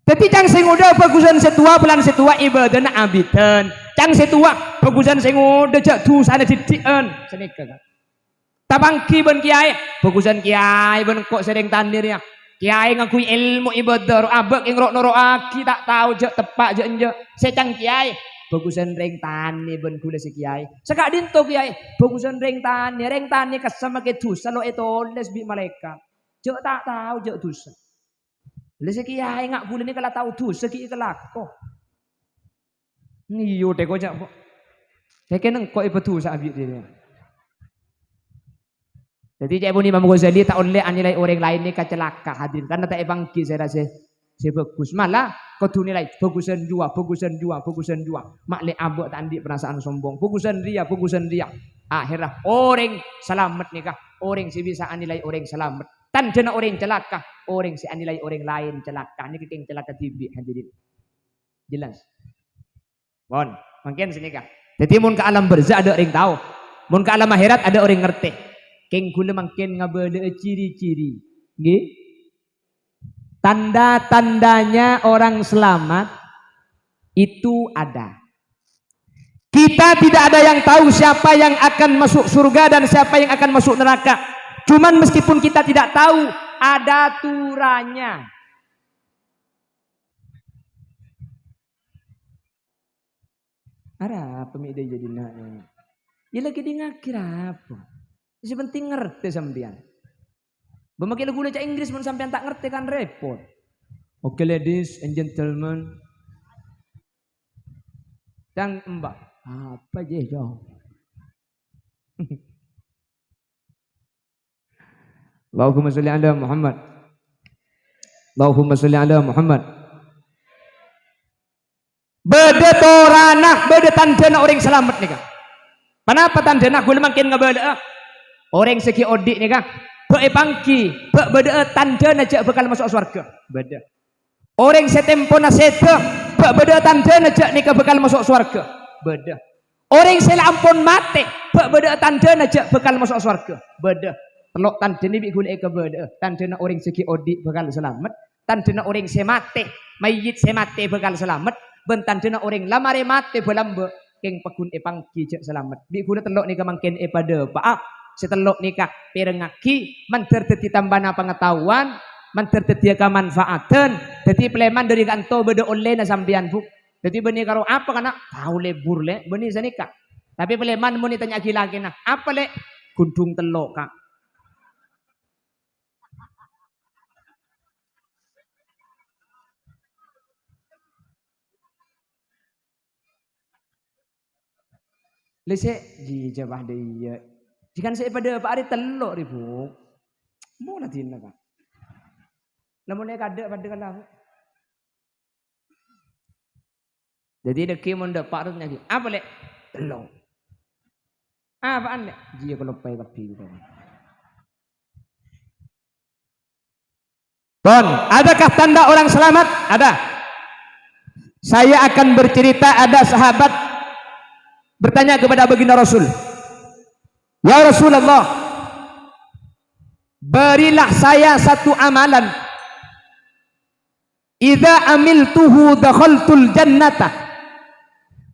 Dhâddhi, ca'na sè ngodâ bhâghusân sè towa, polana sè towa ibâdâna abidhân. Ca'na sè towa bhâghusân sè ngodâ jhâ' dhusana dhidhi'ân. Sanèka, Ka'. Tapangghi bân kèyaè, bhâghusân kèyaè bân engko' sè rèng tanè rèya. Kèyaè ngangghuy èlmo ibâdâ, ro' abâ' kèng ro'-noro'aghi, ta' tao jhâ' teppa' jhâ' enjâ'. Sè ca'na kèyaè, Bhâghusân rèng tanè bân ghulâ sè kèyaè. Saka'dinto kèyaè, bhâghusân rèng tanè. Rèng tanè kassa' makè dhusa lo' ètolès bi' malaèkat. Jhâ' ta' tao jhâ' dhusa. Lha sè kèyaè nga' ghulâ nèka la tao dhusa ghi' èkalako. Ngèyo tèko ca', Po'. Tèkè nengko' èpadhusa abi' dhina. Dhâddhi, ca'èpon Imam Ghazali ta' ollè anilai orèng laèn nèka calaka, hadirin, karna ta' èpangghi sè ra-, sè, sè bhâghus. Mala kodhu nilai bhâghusân jhuwa, bhâghusân jhuwa, bhâghusân jhuwa. Ma' lè abâ' ta' andi' parasaan sombong. Bhâghusân rèya, bhâghusân rèya. Akhèrra orèng salamet nèka, orèng sè bisa anilai orèng salamet. Tandhâna orèng calaka, orèng sè anilai orèng laèn calaka. Nèka kèng calaka dhibi', hadirin. Jelas? Pon, mangkèn sanèka. Dhâddhi, mon ka alam barzah adâ' orèng tao. Mon ka alam akhèrat adâ' orèng ngartè. Kèng ghulâ mangkèn ngabâlâ'â ciri-ciri. Ngghi? Tanda-tandanya orang selamat itu ada. Kita tidak ada yang tahu siapa yang akan masuk surga dan siapa yang akan masuk neraka. Cuman meskipun kita tidak tahu, ada aturannya. Arapa mè' dhâjâ dinna'? Iyâ la kèdhingngaghi arapa? Sè penting ngartè sampèyan. Bâ' makè lagu ca' Inggris mon sampèyan ta' ngartè kan repot. Oke, ladies and gentlemen. Cang emba'. Apa jè, Cong? Allahumma sholli ala Muhammad. Allahumma sholli ala Muhammad. Bâdâ torana, bâdâ tandhâna orèng salamet nèka. Ponapa tandhâna? Ghulâ mangkèn ngabâlâ'â. Orèng sè ghi' odi' nèka, bâ' èpangghi, bâ' bâdâ'â tandhâna jhâ' bhâkal maso' sowarghâ. Bâdâ. Orèng sè tempona sèdhâ, bâ' bâdâ'â tandhâna jhâ' nèka bhâkal maso' sowarghâ. Bâdâ. Orèng sè la ampon matè, bâ' bâdâ'â tandhâna jhâ' bhâkal maso' sowarghâ. Bâdâ. Tello' tandhâna bi' ghulâ èkabâlâ'â. Tandhâna orèng sè ghi' odi' bhâkal salamet. Tandhâna orèng sè matè, mayyit sè matè bhâkal salamet. Bân tandhâna orèng la marè matè bâlâmbâ, kèng pagghun èpangghi jhâ' salamet. Bi' ghulâ tello' nèka mangkèn èpadâpa'a. Sè tello' nèka pèrengngaghi, mandhâr dhâddhi tambâna pangataowan, mandhâr dhâddhiyâ kamanfaatan. Dhâddhi palèman dhâri ka'anto bâdâ ollèna sampèyan, Bu. Dhâddhi bânnè karo apa, kana'? Tao lebur, Lè', bânnè sanèka. Tapè palèman mon ètanya'aghi lakèna, "Apa, Lè'?" "Ghundhung tello', Ka'." Lè' sè, jiyâ, jâ' padâ iyâ. Jhâ' kan sè èpadâpa'a arè tello', rè, Bu. Mola dinna, Ka'. Lamon èkadâ' padâ kala, Bu. Dhâddhi dhâggi' mon dâpa' terros nyaghi, "Apa, Lè'?" "Tello'." "Apaan, Lè'?" "Jiyâ kaloppaè kabbhi, Bu." Pon, adakah tanda orang selamat? Ada. Saya akan bercerita, ada sahabat bertanya kepada baginda Rasul, "Ya Rasulullah, berilah saya satu amalan. Idza amiltuhu dakhaltul jannata."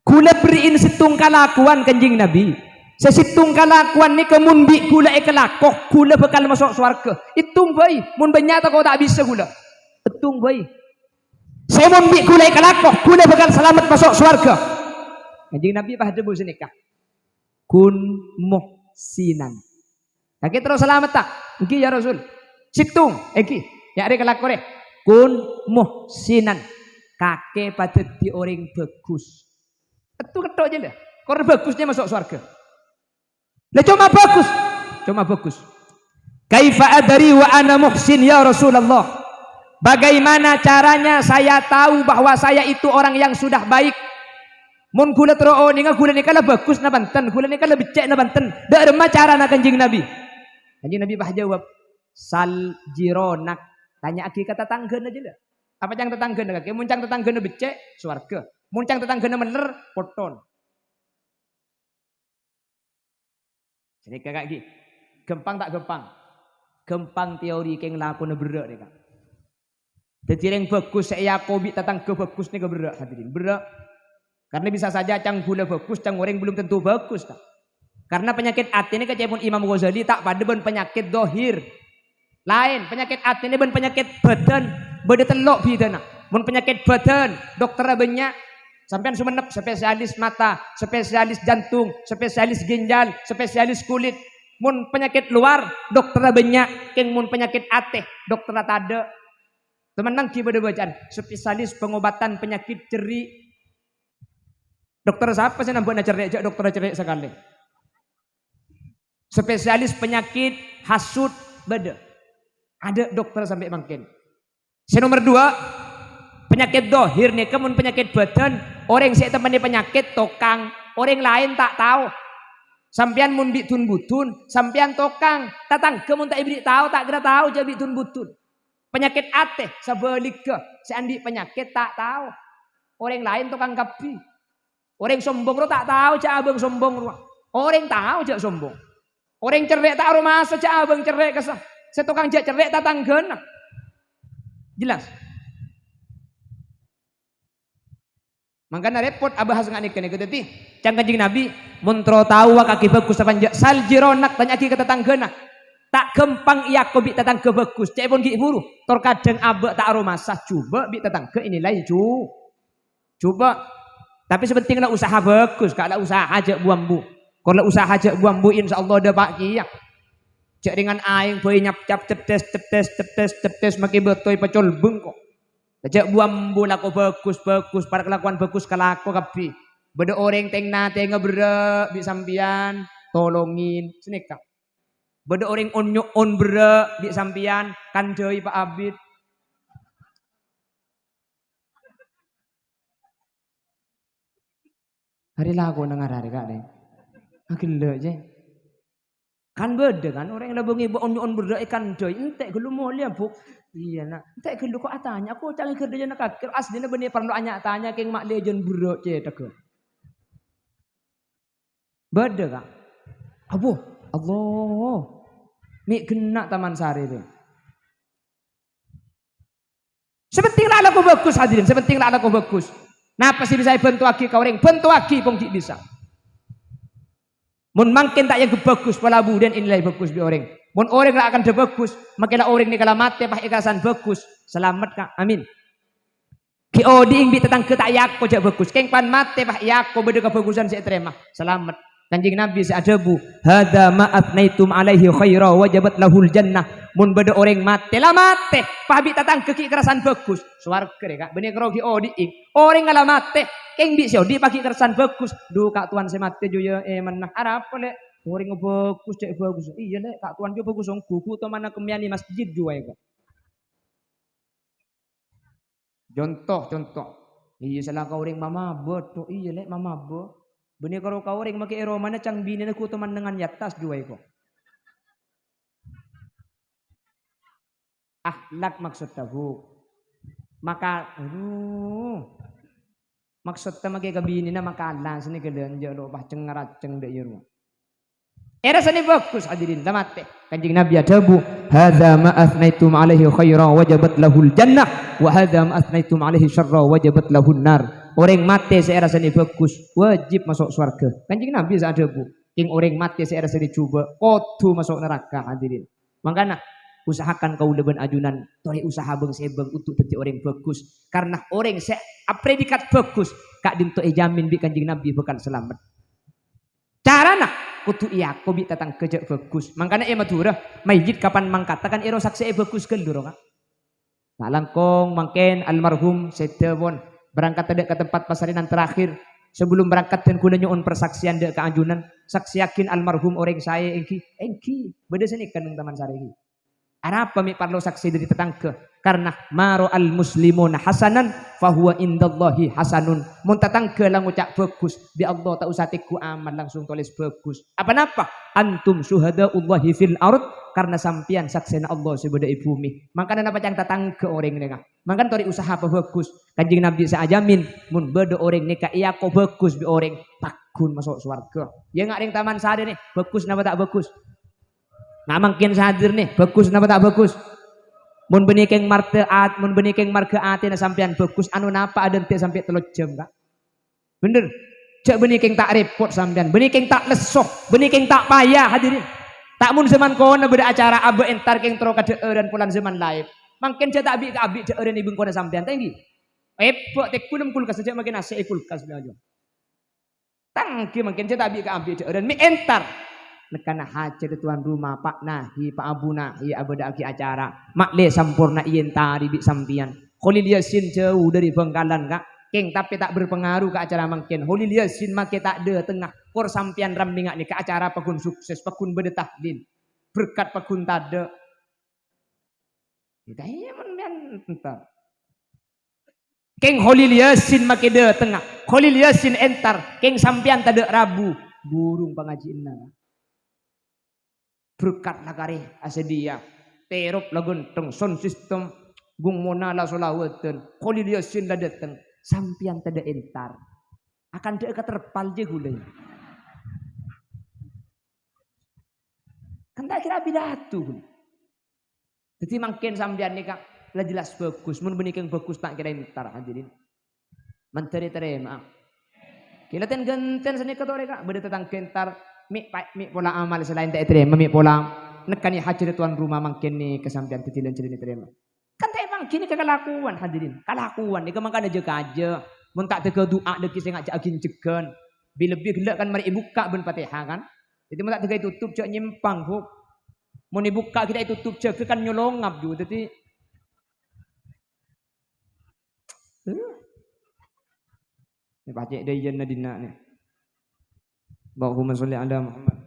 Ghulâ berri'in sèttong kalakowan, Kanjeng Nabi. Sè sèttong kalakowan nèka mon bi' ghulâ èkalako, ghulâ bhâkal maso' sowarghâ. Èttong bhâi, mon bânnya' tako' ta' bisa ghulâ. Èttong bhâi. Sè mon bi' ghulâ èkalako, ghulâ bhâkal salamet maso' sowarghâ. Kanjeng Nabi pas adhâbu sanèka, "Kun muhsinan." Kakè terro salamet, ta? "Èngghi, ya Rasul." "Sèttong, èngghi. Ya, arè kalako rè. Kun muhsinan." Kakè padhâddhi orèng bhâghus. Èttong ketthok jâ, lè. Kor bhâghus jâ maso' sowarghâ. Lè, coma bhâghus. Coma bhâghus. "Kaifa adri wa ana muhsin, ya Rasulullah? Bagaimana caranya saya tahu bahwa saya itu orang yang sudah baik?" Mon ghulâ terro onènga ghulâ nèka la bhâghus napa enten, ghulâ nèka la beccè' napa enten, dâ' remma carana Kanjeng Nabi? Kanjeng Nabi pas jawab, "Sal jironak." Tanya'aghi ka tatangghâna jâ, lè. Apa ca'na tatangghâna kakè? Mon ca'na tatangghâna beccè', sowarghâ. Mon ca'na tatangghâna mèller, potton. Sanèka, Ka', ghi. Ghâmpang ta' ghâmpang? Ghâmpang teori, kèng lakona berrâ' nèka. Dhâddhi rèng bhâghus sè èakobi tatangghâ bhâghus nèka berrâ', hadirin. Berrâ'. Karena bisa saja ca'na ghulâ bhâghus, ca'na orèng belum tentu bhâghus, ta? Karena panyakèt atè nèka ca'èpon Imam Ghazali ta' padâ bân panyakèt dhahir. Laèn, panyakèt atèna bân panyakèt bhâdhân bâdâ tello' bhidhâna. Mon panyakèt bhâdhân, dokterra bânnya', Sampèyan Sumenep, spesialis mata, spesialis jantung, spesialis ginjal, spesialis kulit. Mon panyakèt lowar, dokterra bânnya', kèng mon panyakèt atè, dokterra tadâ'. Temenan ghi' bâdâ bâcaan, spesialis pengobatan penyakit cerri'. Dokter sapa sè nambâna cerri'? Jhâ' dokterra cerri' sakalè. Spesialis penyakit hasut bâdâ. Adâ' dokter sampè' mangkèn. Sè nomer dua, penyakit dohir nèka mon penyakit bâdân, orèng sè ètemmonè penyakit tokang, orèng laèn ta' tao. Sampèyan mon bi' dun-budun, sampèyan tokang, tatangghâ mon ta' èberri' tao, ta' kèra tao jhâ' bi' dun-budun. Penyakit atè, sabhâligghâ, sè andi' penyakit ta' tao. Orèng laèn tokang kabbhi. Orèng sombong rowa ta' tao jhâ' abâng sombong rowa. Orèng tao jhâ' sombong. Orèng cerrè' ta' aromasa jhâ' abâng cerrè' kassa. Sè tokang jhâ' cerrè' tatangghâna. Jelas? Mangkana rèpot abahas nga' nèka nèka. Dhâddhi, can Kanjeng Nabi, mon terro tao akaghi bhâghus apa enjâ', sal jironak, tanya'aghi ka tatangghâna. Ta' ghâmpang èako bi' tatangghâ bhâghus, ca'èpon ghi' buru. Tor kadhâng abâ' ta' aromasa, jhubâ' bi' tatangghâ ènilai jhu-, jhubâ'. Tapè sè pentèng la usaha bhâghus, ka' la usaha jhâ' bu-ambu. Kor la usaha jhâ' bu-ambu, insyaallah dâpa' kèya. Jhâ' rèngan aèng bhâi nyapcap ceddhès, ceddhès, ceddhès, ceddhès, makè bâto èpacolbâng ko'. Jhâ' bu-ambu lako bhâghus, bhâghus, para kalakowan bhâghus kalako kabbhi. Bâdâ orèng tèng-natèngnga berrâ' bi' sampèyan, tolongin. Sanèka. Bâdâ orèng on-nyo'on berrâ' bi' sampèyan, kandhâi pa' abit. Arè lakona ngararè, Ka', rè. Aghellâ', jè. Kan bâdâ, kan, orèng la bângè bâ-, on-nyo'on berrâ' èkandhâi, "Ente' ghâllu molèya, Bu'?" "Iyâ, Na'." "Ente' ghâllu ko' atanya, ko' ca'na ghârdhâjâna kakè." Asdina bânnè parlo anya-tanya, kèng ma' lèjân berrâ' cèthagghâ. Bâdâ, Ka'. Abbhu, Allah. Mè' ghenna' Taman Sari, rè. Sè pentèng la alako bhâghus, hadirin. Sè pentèng la alako bhâghus. Napa sè bisa èbhântoaghi ka orèng? Bhântoaghi, pon ghi' bisa. Mon mangkèn ta' èangghep bhâghus, pola budiyân ènilai bhâghus bi' orèng. Mon orèng la akandhâ bhâghus, makè la orèng nèka la matè pas èkarasan bhâghus. Salamet, Ka'. Amin. Ghi' odi'èng bi' tatangghâ ta' èako jhâ' bhâghus. Kèng pan matè pas èako bâdâ kabhâghusân sè ètarèma. Salamet. Kanjeng Nabi sè adhâbu, "Hadza ma athnaitum alaihi khaira wajabat lahul jannah." Mon bâdâ orèng matè, la matè, pas bi' tatangghâ ghi' karasan bhâghus. Sowarghâ rè, Ka', bânnè karo ghi' odi'èng. Orèng la matè, kèng bi' sè odi' pas ghi' karasan bhâghus. "Dhu, Ka' Towan sè matè, jhu, yâ, eh, mennang. Arapa, Lè'? Orèng bhâghus, cè' bhâghus." "Iyâ, Lè', Ka' Towan jhu bhâghus ongghu. Gu tomanna kemmèyan è masjid, jhu, aè, Ka'." Conto, conto. Iyâ, sala ka orèng mamabâ, to. Iyâ, Lè', mamabâ. Bânnè karo ka orèng makè è romana cang binèna gu tomannengan è attas jhu aè ko'. Akhlak maksodda, Bu'. Maka, aduh. Maksodda makè ka binèna makala sè nèka lè' enjâ' lo' pas ceng-raceng dâ' iyâ rowa. Èrasanè bhâghus, hadirin, la matè. Kanjeng Nabi adhâbu, "Hadza ma asnaitum alaihi khaira wajabat lahul jannah, wa hadza ma asnaitum alaihi syarra wajabat lahun nar." Orèng matè sè èrasanè bhâghus, wajib maso' sowarghâ. Kanjeng Nabi sè adhâbu, "Kèng orèng matè sè èrasanè jhubâ', kodhu maso' naraka," hadirin. Mangkana, usahakan kaulâ bân ajunan torè usaha bâng-sèbâng untuk dhâddhi orèng bhâghus. Karna orèng sè apredikat bhâghus, ka'dinto èjamin bi' Kanjeng Nabi bhâkal salamet. Carana, kodhu èako bi' tatangghâ jhâ' bhâghus. Mangkana è Madhurâ, mayyit kapan mangkaddhâ kan èro saksè'è bhâghus ghâllu, ro, Ka'? Nah, langkong mangkèn almarhum sèdhâ pon berangkat dâ' ka tempat pasalènan terakhir. Sebelum berangkat dân kaulâ nyo'on persaksian dâ' ka ajunan, saksèyaghin almarhum orèng saè ènggi, ènggi. Bâdâ sanèka neng Taman Sari ènggi. Arapa mè' parlo saksè dâri tatangghâ? Karna, "Ma ra'al muslimuna hasanan, fahuwa indallahi hasanun." Mon tatangghâ la ngoca' bhâghus, bi' Allah ta' osa tèngghu amal, langsung tolès bhâghus. Apa napa? "Antum syuhada'ullahi fil ard," karna sampèyan saksèna Allah sè bâdâ è bhumè. Mangkana napa ca'na tatangghâ orèng nèka? Mangkana torè usaha pabhâghus. Kanjeng Nabi sè ajamin, mon bâdâ orèng nèka èako bhâghus bi' orèng, pagghun maso' sowarghâ. Yâ, nga' rèng Taman Sari nè, bhâghus napa ta' bhâghus? Nga' mangkèn sè hadir nè, bhâghus napa ta' bhâghus? Mon bânnè kèng martè at-, mon bânnè kèng marghâ atèna sampèyan bhâghus, ano napa adhânte' sampè' tello jam, Ka'? Bhender. Jhâ' bânnè kèng ta' rèpot sampèyan, bânnè kèng ta' lesso, bânnè kèng ta' paya, hadirin. Ta' mon zaman kona bâdâ acara abâ' entar kèng terro ka dhâ'ârân polana zaman laèn. Mangkèn jhâ' ta' bi'-kaabi' dhâ'ârân è bengkona sampèyan, ta' ènggi? Ebbâ' tègghulem kulkas, jhâ' makè nasè' è kulkas, bâ'na jhâ'. Tangghi mangkèn jhâ' ta' bi' ka ambi' dhâ'ârân, mè' entar. Nèkana hajhât tuan rumah, Pak Nahi, Pak Abu Nahi, abâdâ'aghi acara. Ma'lè samporna èyèntarè bi' sampèyan. Kholil Yasin jhâu dhâri Bhângkalan, Ka'. Kèng, tapè ta' berpengaruh ka acara mangkèn. Kholil Yasin makè ta' dâtengnga. Kor sampèyan rammènga nèka acara pagghun sukses, pagghun bâdâ tahlil. Berkat pagghun tadâ'. Iyâ, mon mèyan entar. Kèng Kholil Yasin makè dâtengnga. Kholil Yasin entar. Kèng sampèyan tadâ' rabu. Burung pangajhiânna. Berkat la karè asadhiyâ. Terop la ghântheng, sound system. Ghung Mona la sholawatan. Kholil Yasin la dâteng. Sampèyan tadâ' entar. Akantha' ka terpal jhâ' ghulâ. Kan ta' kèra pidato, ghulâ. Dhâddhi mangkèn sampèyan nèka la jelas bhâghus. Mon bânnè kèng bhâghus ta' kèra entar, hadirin. Mandhâr ètarèma'a. Kèla ten-ghânten sanèka torè, Ka'. Bâdâ tatangghâ entar, mè' pa-, mè' pola amal sè laèn ta' ètarèma, mè' pola nèkkanè hajhât tuan rumah mangkèn nèka sampèyan dhâddhi lan-jhâlân ètarèma. Kan ta' èpangghi nèka kalakowan, hadirin. Kalakowan nèka mangkana jâ-kajâ. Mon ta' dâgghâ du'a dhâggi' sè ngajhâ'âghi jhegghân. Bi-, lebbi ghellâ' kan marè èbukka' bân Fatihah, kan. Dhâddhi mon ta' dâgghâ ètotop, jhâ' nyèmpang, Bu. Mon èbukka' ghi' ta' ètotop, jâgâ kan nyolongap, Bu. Dhâddhi, eh. Nè, pacè' dâ' iyâ na dinna' nè. Allahumma sholli ala Muhammad.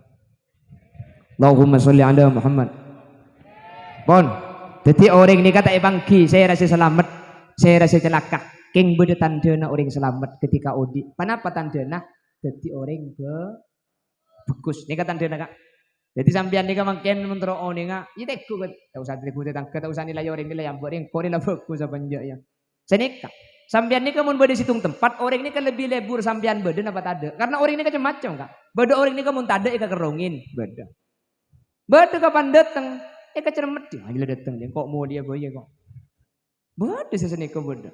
Allahumma sholli ala Muhammad. Pon. Dhâddhi orèng nèka ta' èpangghi sèra sè salamet, sèra sè calaka. Kèng bâdâ tandhâna orèng salamet ketika odi'. Ponapa tandhâna? Dhâddhi orèng bhâ-, bhâghus. Nèka tandhâna, Ka'. Dhâddhi sampèyan nèka mangkèn mon terro onènga, iyâ teggu, Ka'. Ta' osa teggu tatangghâ, ta' osa nilai orèng, nilai ambu' orèng, kore la bhâghus apa enjâ', ya. Sanèka, sampèyan nèka mon bâdâ sèttong tempat, orèng nèka lebbi lebur sampèyan bâdâ napa tadâ'? Karena orèng nèka cem-macem, Ka'. Bâdâ orèng nèka mon tadâ' èkakerrongè, bâdâ. Bâdâ kapan dâteng, èkacerremmèdhi, "Ah, iyâ la dâteng, engko' molèya bhâi, engko'." Bâdâ sè sanèka bâdâ.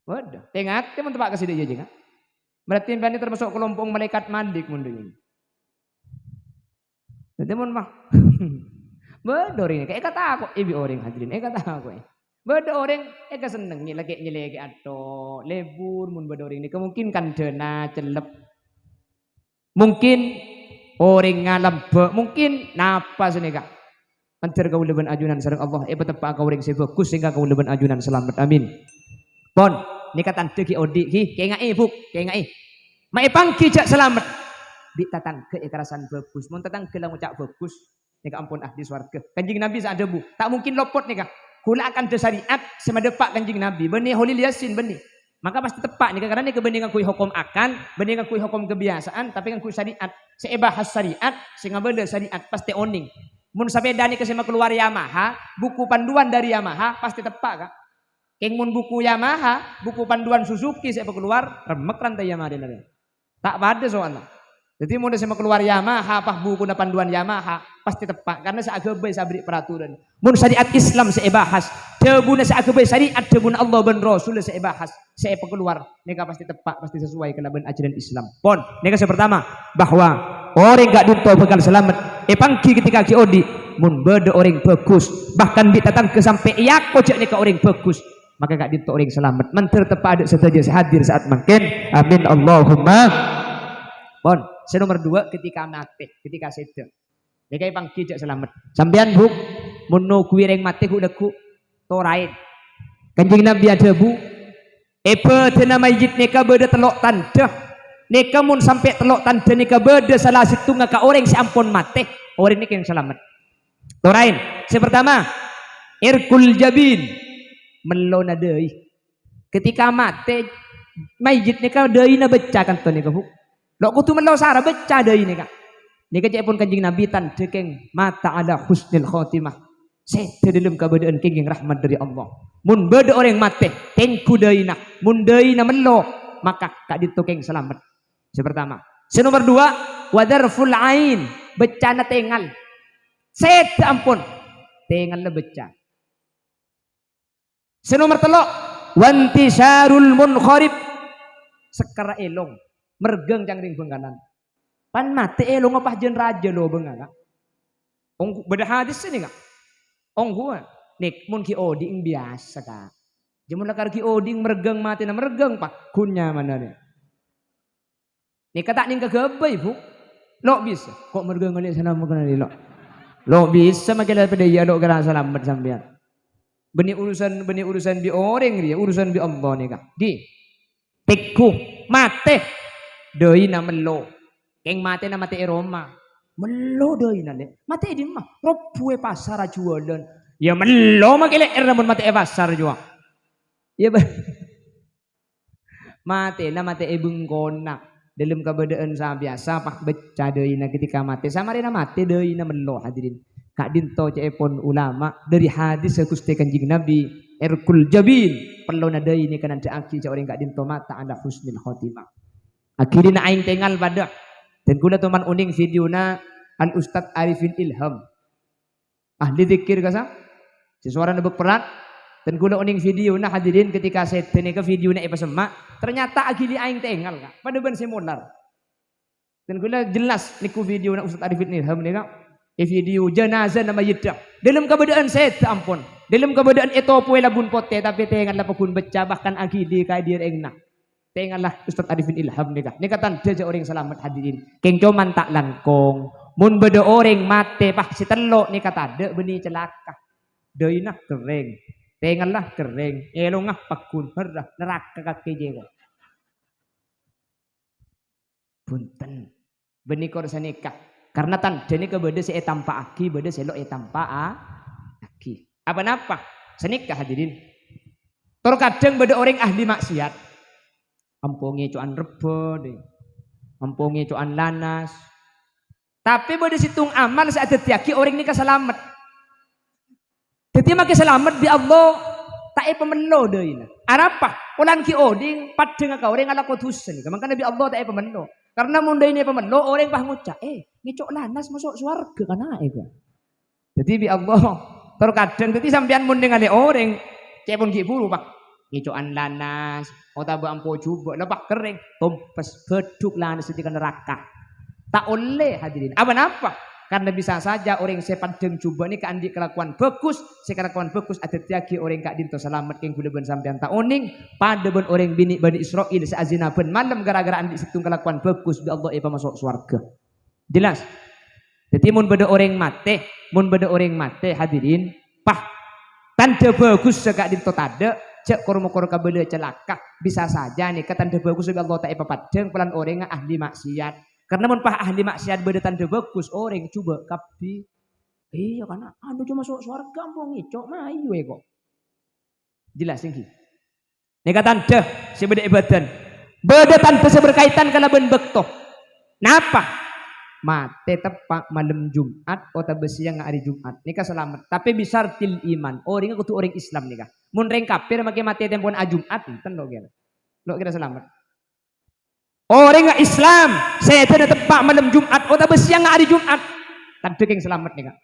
Bâdâ. Tè-ngatè mon teppa' ka sèdhâjâ, Ka'. Berarti sampèyan termasuk kelompok malaikat Malik mon dâ' iyâ. Dhâddhi mon ma-, bâdâ orèng èka-, èkatako'è bi' orèng, hadirin, èkatako'è. Bâdâ orèng èkasennengngè, lakè' nyèlèkè atto, lebur, mon bâdâ orèng nèka mungkin kandhâna cellep. Mungkin orèng ngalambâ', mungkin napa sanèka. Mandhâr kaulâ bân ajunan sareng Allah èpateppa'a ka orèng sè bhâghus sehingga kaulâ bân ajunan salamet. Amin. Pon, nèka tandhâ ghi' odi' ghi, kènga'è, Bu, kènga'è. Ma' èpangghi jhâ' salamet. Bi' tatangghâ èkarasan bhâghus. Mon tatangghâ la ngoca' bhâghus, nèka ampon ahli sowarghâ. Kanjeng Nabi sè adhâbu, ta' mungkin lopot nèka. Kaulâ akantha syariat sè madeppa' Kanjeng Nabi. Bânnè Kholil Yasin, bânnè. Maka pastè teppa' nèka, karena nèka bânnè ngangghuy hokom akal, bânnè ngangghuy hokom kebiasaan, tapè ngangghuy syariat. Sè èbahas syariat, sè ngabâlâ syariat, pastè onèng. Mon sapèda nèka sè makalowar Yamaha, buku panduan dari Yamaha, pastè teppa', Ka'. Kèng mon buku Yamaha, buku panduan Suzuki sè èpakalowar, remmek rantèya marèna rè. Ta' padâ soalla. Dhâddhi mon sè makalowar Yamaha, apa bukuna panduan Yamaha, pastè teppa', karena sè aghâbây sè aberri' peraturan. Mon syariat Islam sè èbahas, dhâbuna sè aghâbây syariat, dhâbuna Allah bân Rasul sè èbahas, sè èpakalowar, nèka pastè teppa', pastè sesuai kalabân ajaran Islam. Pon, nèka sè pertama, bahwa orèng ka'dinto bhâkal salamet, èpangghi ketika ghi' odi', mon bâdâ orèng bhâghus, bahkan bi' tatangghâ sampè' èako jhâ' nèka orèng bhâghus, maka ka'dinto orèng salamet. Mandhâr teppa' adâ' sadhâjâ sè hadir saat mangkèn. Amin, Allahumma. Pon, sè nomer dua, ketika matè, ketika sèdhâ. Nèka èpangghi jhâ' salamet. Sampèyan, Bu, mon noghuwi rèng matè ghu'-lagghu', toraè. Kanjeng Nabi adhâbu, è bâdâna mayyit nèka bâdâ tello' tandhâ. Nèka mon sampè' tello' tandhâ nèka bâdâ sala sèttonga ka orèng sè ampon matè, orèng nèka kèng salamet. Toraè. Sè pertama, irqul jabin, mellona dâi. Ketika matè, mayyit nèka dâina bâcca kanto nèka, Bu. Lo' kodhu mello sara bâcca dâi nèka. Nèka ca'èpon Kanjeng Nabi tandhâ kèng mata ala husnil khotimah. Sèdhâ dâlem kabâdâ'ân kèngèng rahmat dâri Allah. Mon bâdâ orèng matè, tèngghu dâina. Mon dâina mello, maka ka'dinto kèng salamet. Sè pertama. Sè nomer dua, wa dzarful ain, bâccana tèngal. Sèdhâ ampon, tèngalla bâcca. Sè nomer tello', wantisarul munqarib, sekkerra èlong, mergâng cangring bhângkalan. Pan matè èlongnga pas jân rajâ lobângnga, Ka'. Ongghu, bâdâ hadis sè nèka. Ongghu, nèk, mon ghi' odi' biyasa, Ka'. Jâ' mon lakar ghi' odi' mergâng matèna mergâng, paggun nyamana rè. Nèka ta' nèng ka ghâbây, Bu. Lo' bisa. Ko' mergâng ngalè sana mergâng ngalè, lo'. Lo' bisa makè la padâ iyâ, lo' kèra salamet sampèyan. Bânnè urusan, bânnè urusan bi' orèng rèya, urusan bi' Allah nèka. Ghi. Tèngghu, matè. Dâina mello. Kèng matèna matè è roma. Mello dâina, Lè'. Matè è dimma? Robbhu è pasar ajhuwâlân. Yâ mello makè lè'èrra mon matè è pasar jhuwa. Yâ, Bâ. Matèna matè è bengkona. Dâlem kabâdâ'ân sabiyasa, pas beccè dâina ketika matè. Samarèna matè dâina mello, hadirin. Ka'dinto ca'èpon ulama, dâri hadis Ghustè Kanjeng Nabi, irqul jabin, pellona dâi nèka nandhâ'aghi jâ' orèng ka'dinto mata ala husnil khotimah. Akhirnya aèng tengal padâ. Dan kaulâ toman onèng videona Al Ustadz Arifin Ilham. Ahli dzikir kasa? Sè sowarana bâk-pèrrat. Dan kaulâ onèng videona hadirin ketika sèdhâ nèka videona èpasemma'. Ternyata aghili aèng tengal, Ka'. Padâ bân sè molar. Dan kaulâ jelas nèko videona Ustadz Arifin Ilham nèka. È video janazana mayyidda. Dâlem kabâdâ'ân sèdhâ ampon. Dâlem kabâdâ'ân ètopowè labun potè, tapè tengal la paggun beccè, bahkan aghili ka è dârè'na. Tengalla Ustadz Arifin Ilham nèka. Nèka tandhâ jâ' orèng salamet hadirin. Kèng coman ta' langkong. Mon bâdâ orèng matè pas sè tello' nèka tadâ' bânnè calaka. Dâina kerrèng. Tengalla kerrèng. Èlongnga paggun, herra, neraka kakè jèko. Bhunten. Bânnè kor sanèka. Karna tandhâ nèka bâdâ sè ètampa'aghi, bâdâ sè lo' ètampa'aghi. Apa-napa? Sanèka, hadirin. Tor kadhâng bâdâ orèng ahli maksiat. Ampo ngèco'an rebbhâ, dè. Ampo ngèco'an lanas. Tapè bâdâ sèttong amal sè adhâddhiyâghi orèng nèka salamet. Dhâddhi makè salamet bi' Allah, ta' èpamello dâina. Arapa? Polana ghi' odi' paddhângnga ka orèng alako dhusa nèka. Mangkana bi' Allah ta' èpamello. Karna mon dâina èpamello, orèng pas ngoca', "Eh, ngèco' lanas maso' sowarghâ kana', eh, ka?" Dhâddhi bi' Allah, tor kadhâng dhâddhi sampèyan mon nèngalè orèng, ca'èpon ghi' buru, Pak. Ngèco'an lanas, otabâ ampo jhubâ', la pas kerrèng, tompes, bâdhuk lanas dhâddhi ka naraka. Ta' ollè, hadirin. Apa-napa? Karna bisa saja orèng sè paddhâng jhubâ' nèka andi' kalakowan bhâghus, sè kalakowan bhâghus adhâddhiyâghi orèng ka'dinto salamet. Kèng kaulâ bân sampèyan ta' onèng, padâ bân orèng binè' Bani Isra'il sè azina bân malem ghârâ-ghârâ andi' sèttong kalakowan bhâghus, bi' Allah èpamaso' sowarghâ. Jelas? Dhâddhi mon bâdâ orèng matè, mon bâdâ orèng matè, hadirin, pas tandhâ bhâghus sè ka'dinto tadâ', jhâ' kor-mokor kabâlâ calaka. Bisa saja nèka tandhâ bhâghus bi' Allah ta' èpapaddhâng polana orèngnga ahli maksiat. Karna mon pas ahli maksiat bâdâ tandhâ bhâghus, orèng jhubâ' kabbhi. Iyâ, kana' anu coma so-, sowarghâ ampo ngèco', mayu è ko'. Jelas, ènggi? Nèka tandhâ sè bâdâ è bâdân. Bâdâ tandhâ sè berkaitan kalabân bâkto. Napa? Matè teppa' malem Jum'at otabâ sèyangnga arè Jum'at. Nèka salamet. Tapè bisartil iman. Orèngnga kodhu orèng Islam nèka. Mon rèng kafir makè matè tempona Jum'at, enten lo' kèra. Lo' kèra salamet. Orèngnga Islam, sèdhâna teppa' malem Jum'at otabâ sèyangnga arè Jum'at. Tandhâ kèng salamet nèka.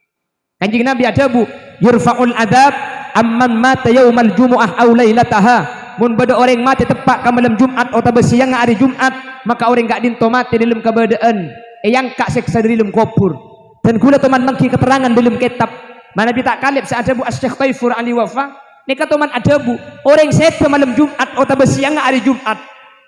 Kanjeng Nabi adhâbu, "Yurfa'ul adzab amman mata yaumal jumu'ah aw lailataha." Mon bâdâ orèng matè teppa' ka malem Jum'at otabâ sèyangnga arè Jum'at, maka orèng ka'dinto matè dâlem kabâdâ'ân èangka' sèksa dâri dâlem kobhur. Dan kaulâ toman mangghi katerrangan dâlem kètab. Manabi ta' kalèp sè adhâbu Asy-Syaikh Taifur Ali Wafa, nèka toman adhâbu, orèng sèdhâ malem Jum'at otabâ sèyangnga arè Jum'at,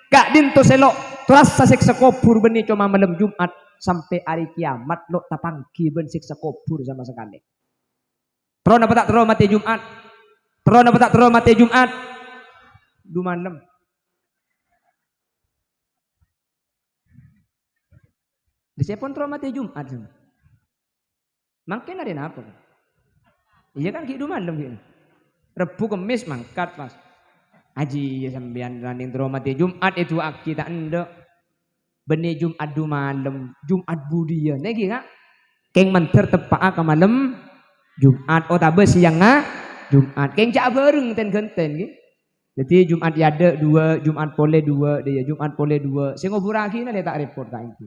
ka'dinto sè lo' torassa sèksa kobhur bânnè coma malem Jum'at, sampè' arè kèyamat lo' tapangghi bân sèksa kobhur sama sakalè. Terro napa ta' terro matè Jum'at? Terro napa ta' terro matè Jum'at? Dumalem. Dhisèpon terro matè Jum'at. Mangkèn arè napa? Iyâ kan ghi' dumalem ghi'. Rebbhu Kemmès mangkat, pas. Ajiyâ sampèyan ranèng terro matè Jum'at èdu'aaghi ta' endâ'. Bânnè Jum'at dumalem, Jum'at budiyâ. Nèka ghi, Ka'? Kèng mandhâr teppa'a ka malem Jum'at otabâ sèyangnga Jum'at. Kèng jhâ' abhâreng ten-ghânten ghi. Dhâddhi Jum'at è adâ' duwâ', Jum'at polè duwâ', dâ' iyâ Jum'at polè duwâ'. Sè ngobhurraghina lè ta' rèpot ka ènggi.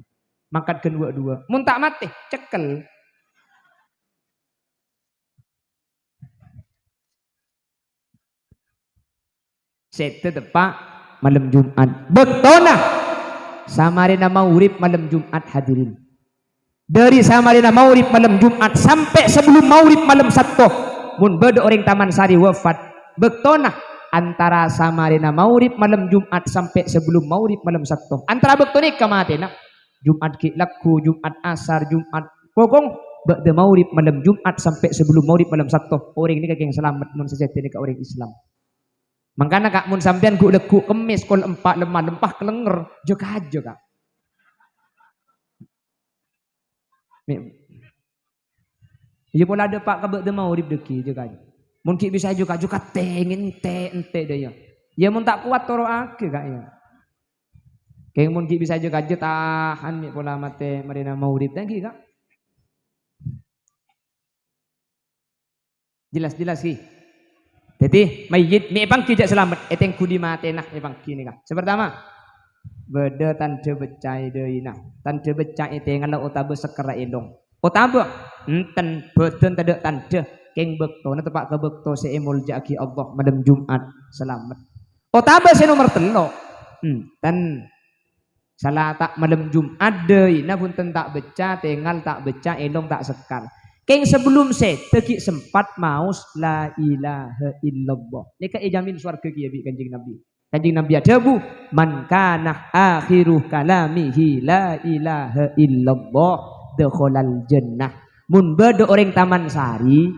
Mangkat ghân wâ' duwâ'. Mon ta' matè, cekkel. Sèdhâ teppa' malem Jum'at. Bâktona samarèna maghrib malem Jum'at, hadirin. Dâri samarèna maghrib malem Jum'at sampè' sabellunna maghrib malem Satto, mon bâdâ orèng Taman Sari wafat, bâktona Antara samarèna maghrib malem Jumat sampè' sabellum maghrib malem Sabto. Antara bâkto nèka matèna. Jumat ghi' lagghu, Jumat asar, Jumat kokong, ba'da maghrib malem Jumat sampè' sabellum maghrib malem Sabto. Orèng nèka kèng salamet mon sè sèdhâ nèka orèng Islam. Mangkana, Ka', mon sampèyan ghu'-, lagghu' Kemmès kol empa' lem-, malem pas kalènger, jâ-kajâ, Ka'. Mi-, iyâ pola dâpa' ka bâ'-, dâ' maghrib dhâggi', jâ-kajâ. Mon ghi' bisa jâ-kajâ, katèngèn ente'-ente' dâ' iyâ. Iyâ, mon ta' kowat, toro'aghi, Ka', iyâ. Kèng mon ghi' bisa jâ-kajâ, tahan, mi' pola matè marèna maghrib, ta' ghi', Ka'. Jelas-jelas, ghi. Dhâddhi, mayyit mè' èpangghi jâ' salamet, ètengghu ḍi matèna èpangghi nèka. Sè partama, bâḍâ tanḍhâ becca'è ḍâina, tanḍhâ becca'è tèngalla otabâ sekkerra è long. Otabâ, enten, bâdân taḍâ' tanḍhâ, kèng bâktona teppa' ka bâkto sè èmoljâ'aghi Allah, malem Jumat, salamet. Otabâ sè nomer tello', enten. Sala ta' malem Jumat ḍâina bhunten ta' becca, tèngal ta' becca, è long ta' sekkar. Kèng sabellum sèdhâ ghi' sempat maos la ilaha illallah. Nèka èjamin sowarghâ kèya bi' Kanjeng Nabi. Kanjeng Nabi adhâbu, "Man kana akhiru kalamihi la ilaha illallah, dakhalal jannah." Mon bâḍâ orèng Taman Sari,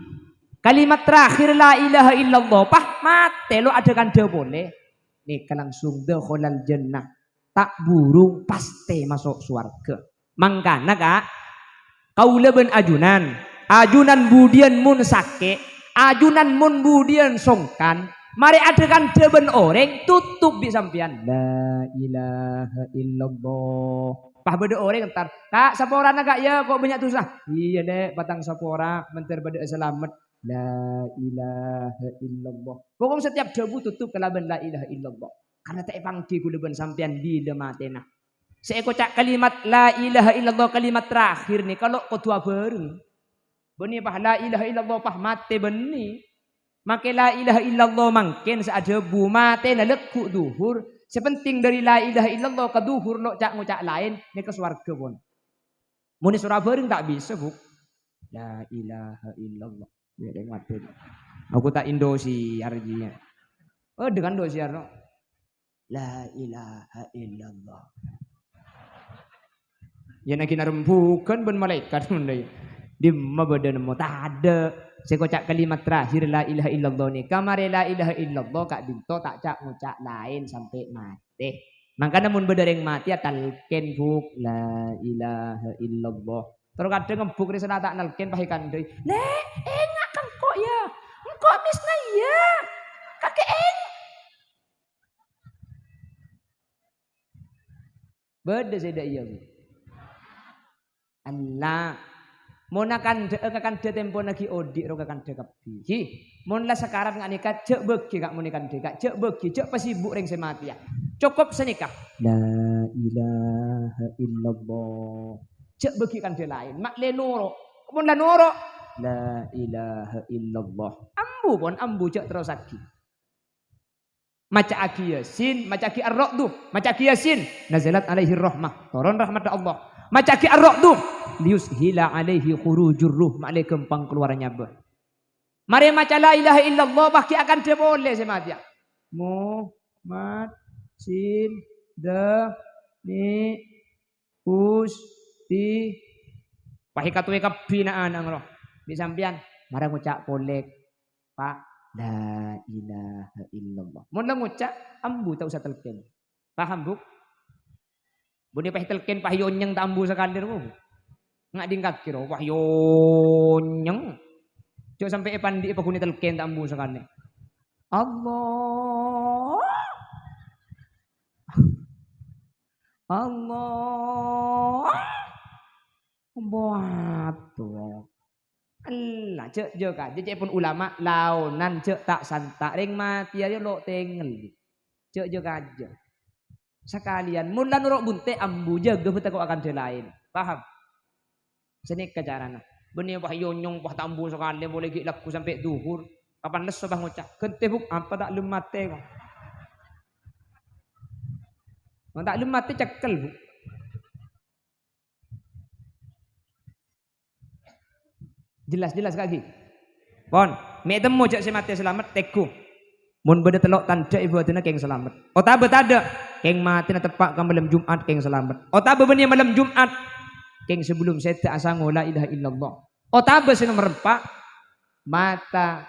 kalimat terakhir la ilaha illallah, pas matè lo' aḍâ-kanḍhâ polè, nèka langsung dakhalal jannah. Ta' burung, pastè maso' sowarghâ. Mangkana, Ka', kaulâ bân ajunan, ajunan buḍiyân mon sakè', ajunan mon buḍiyân songkan, marè aḍâ-kanḍhâ bân orèng, totop bi' sampèyan, "La ilaha illallah." Pas bâḍâ orèng entar, "Ka', saporana, Ka', yâ, ko' bânnya' dusa." "Iyâ, Lè', patang sapora, mènter bâḍâ'â salamet." "La ilaha illallah." Pokok setiap dhâbu totop kalabân la ilaha illallah. Karna ta' èpangghi kaulâ bân sampèyan bilâ matèna. Sè èkoca' kalimat la ilaha illallah, kalimat terakhir nèka lo' kodhu abhâreng. Bânnè pas la ilaha illallah pas matè bânnè. Makè la ilaha illallah mangkèn sè adhâbu matèna lagghu' dhuhur. Sè penting ḍâri la ilaha illallah ka dhuhur lo' ca'-ngoca' laèn, nèka sowarghâ pon. Mon èsoro abhâreng ta' bisa, Bu. La ilaha illallah. Ya, lewat itu. Aku ta' Indosiar, jiyâ. Oh, dengan Indosiar, no. La ilaha illallah. Ya, nagi narembugan bân malaèkat, mon dâ' iyâ. Ḍimma bâḍâ nemmo? Taḍâ'. Sè koca' kalimat terakhir, la ilaha illallah nèka, marè la ilaha illallah, ka'ḍinto ta' ca'-ngoca' laèn sampè' matè. Mangkana mon bâḍâ rèng matè, talkèn, Bu. La ilaha illallah. Terro kadhâng embu' rè sala ta' nalkèn, pas èkandhâi. "Lè', enga' ka engko', yâ. Engko' mèsna, yâ. Kakè eng-" Bâḍâ sè ḍâ' iyâ, Bu. Ella. Mon akandhâ'â kakandhâ tempona ghi' oḍi' ro kakandhâ kabbhi. Ghi. Mon la sakarat nga' nèka, jhâ' bâghi, Ka', mon èkandhâ, Ka'. Jhâ' bâghi, jhâ' pasibuk rèng sè matèya. Cokop sanèka. La ilaha illallah. Jhâ' bâghi kandhâ laèn. Ma' lè noro'. Mon la noro', la ilaha illallah. Ambu pon, ambu, jhâ' terrosaghi. Maca'aghi Yasin, maca'aghi Ar-Ra'du, maca'aghi Yasin. Nazalat alaihi rahmah. Toron rahmatta Allah. Maca'aghi Ar-Ra'du. Liyushila alaihi khurujur ruh. Ma' lè ghâmpang kalowar nyabâ. Marè maca la ilaha illallah, pas ghi' akandhâ polè sè matèya. Mu, mat, sin, da, mi, us, ti. Pas èkatowè kabbhi na'-ana' ngono. Bi' sampèyan, mara ngoca' polè, Pa', la ilaha illallah. Mon la ngoca', ambu ta' osa telkèn. Paham, Bu? Bânnè pas ètelkèn, pas èyonyèng ta' ambu sakalè, ro, Bu. Nga' ḍing kakè, ro, pas èyonyèng. Jhâ' sampè' èpanḍi'i paghun ètelkèn ta' ambu sakalè. Allah. Allah. Buat, ro. Ella, jhâ', jhâ' kajâ, ca'èpon ulama, laonan jhâ' ta' santa', rèng matèya yâ lo' tengngel. Jhâ', jhâ' kajâ. Sakalèyan, mon la noro' bunte', ambu, jâgâ bâ tako' akandhâ laèn. Paham? Sanèka carana. Bânnè pas èyonyèng, pas ta' ambu sakalè, polè ghi' lagghu sampè' dhuhur. Kapan lesso pas ngoca', "Ghântè, Bu', apa ta' lem matè, ko'?" Mon ta' lem matè, cekkel, Bu'. Jelas-jelas, Ka', ghi? Pon, mè' temmo jhâ' sè matè salamet, tèngghu. Mon bâdâ tello' tandhâ è bâdânna, kèng salamet. Otabâ tadâ', kèng matèna teppa' ka malem Jum'at, kèng salamet. Otabâ bânnè malem Jum'at, kèng sabellum sèdhâ asango la ilaha illallah. Otabâ sè nomer empa', mata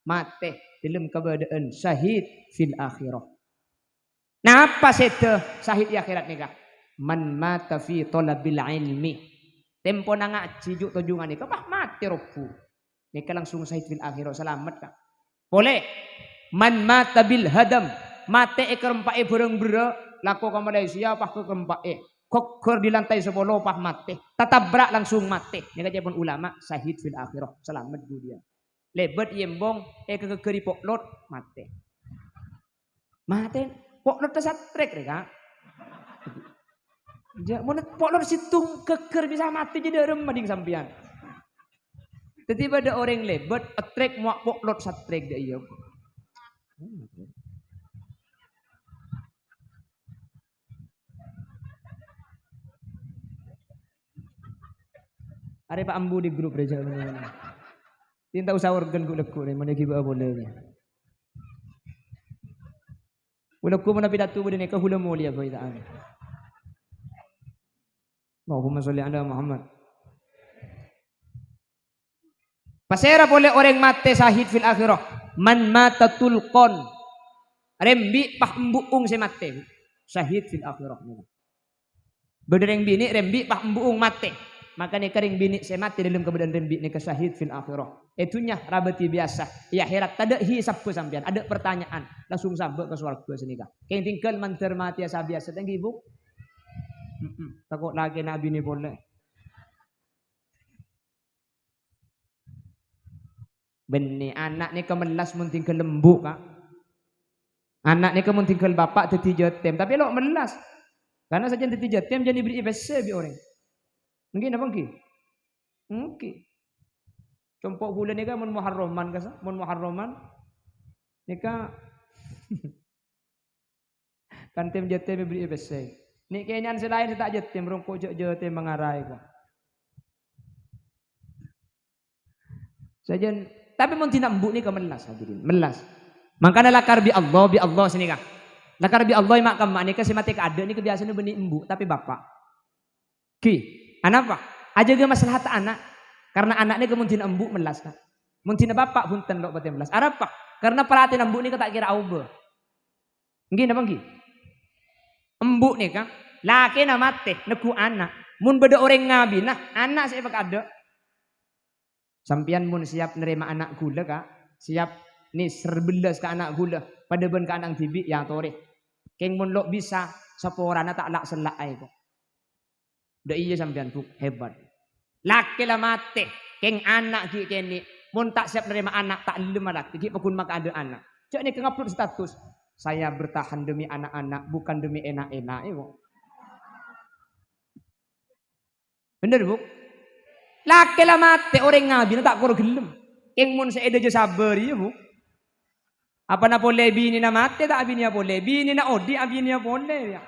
matè dâlem kabâdâ'ân syahid fil akhirah. Napa sèdhâ syahid è akhèrat nèka? Man mata fi thalabil ilmi. Tempona ngajhi ju' tojjhungan nèka, pas matè robbhu. Nèka langsung syahid fil akhirah, salamet, Ka'. Polè, man mata bil hadam, matè èkarempa'è bhârâng berrâ', lako ka Malaysia, pas kakarempa'è. Ghâgghâr di lantai sapolo, pas matè. Tatabrak, langsung matè. Nèka ca'èpon ulama, syahid fil akhirah, salamet budiyân. Lèbât è embong, èkaghâgghâri po'lot, matè. Matè, po'lotta satrèk rè, Ka'. Ja, mon po'lot sèttong ghâgghâr bisa matè, jâ' dâ' remma dhing sampèyan. Dhâddhi bâdâ orèng lèbât, ètrèk mowa' po'lot satrèk dâ' iyâ. Arè Pa' Ambu di grup rè, jâ' mènè. Tin ta' osa organ ghu-lagghu rè, mènè ghibâ'â polè rè. Ghu-lagghu mènè pidato bâdâ nèka ghulâ molèya, boy, ta'an. Allahumma sholli ala Muhammad. Pasèra polè orèng matè syahid fil akhirah? Man mata tulqan. Rèmbi' pas embu'ung sè matè. Syahid fil akhirah. Bâdâ rèng binè' rèmbi' pas embu'ung matè. Maka nèka rèng binè' sè matè dâlem kabâdâ'ân rèmbi' nèka syahid fil akhirah. È dhunnya rabâdi biyasa. È akhèrat tadâ' hisabbhâ sampèyan. Adâ' partanya'an. Langsung sambâ' ka sowarghâ sanèka. Kèng tinggal mandhâr matèya sabiyasa, ta' ènggi, Bu'? Mm-mm. Tako' lakèna abinè polè. Bânnè, ana' nèka mellas mon tinggal embu', Ka'. Ana' nèka mon tinggal bapa' dhâddhi jâtèm, tapè lo' mellas. Karna sajân dhâddhi jâtèm jân èberri'i pèssè bi' orèng. Ènggi napa ènggi? Ènggi. Compo' bulâ nèka mon Muharraman, kasa-, mon Muharraman nèka Kan tèm jâtèm èberri'i pèssè. Nè' kènè'an sè laèn sè ta' jâtèm, rongko' jâ'-jâtèm mangaraè, ko. Sajân, tapè mon dina embu' nèka mellas, hadirin, mellas. Mangkana lakar bi' Allah, bi' Allah sanèka. Lakar bi' Allah, ma' kemma nèka sè matè kaadâ' nèka biyasana bânnè embu', tapè bapa'. Ghi, anapa? Ajâgâ maslahatta ana'. Karna ana' nèka mon dina embu' mellas, Ka'. Mon dina bapa' bhunten lo' patè mellas. Arapa? Karna paratèna embu' nèka ta' kèra aobâ. Ènggi napa ènggi? Embu' nèka, lakèna matè, neggu' ana'. Mon bâdâ orèng ngabina, ana' sè èpakaadâ'. Sampèyan mon siap narèma ana' ghulâ, Ka', siap nèser bellas ka ana' ghulâ, padâ bân ka ana' dhibi', èyatorè. Kèng mon lo' bisa, saporana ta' la'-sella'a, ko. Dâ' iyâ sampèyan, Bu', hebat. Lakè la matè, kèng ana' ghi' kènè'. Mon ta' siap narèma ana', ta' ellem alakè, ghi' paggun makaadâ' ana'. Jâ' nèka ngupload status, "Saya bertahan demi anak-anak, bukan demi enak-enak," èko. Bhender, Bu'? Lakè la matè, orèng ngabina ta' koro ghellem. Kèng mon sè èdâ jâ sabâr, iyâ, Bu'. Apana polè binèna matè, ta' abinèya polè. Binèna odi', abinèya polè, ya.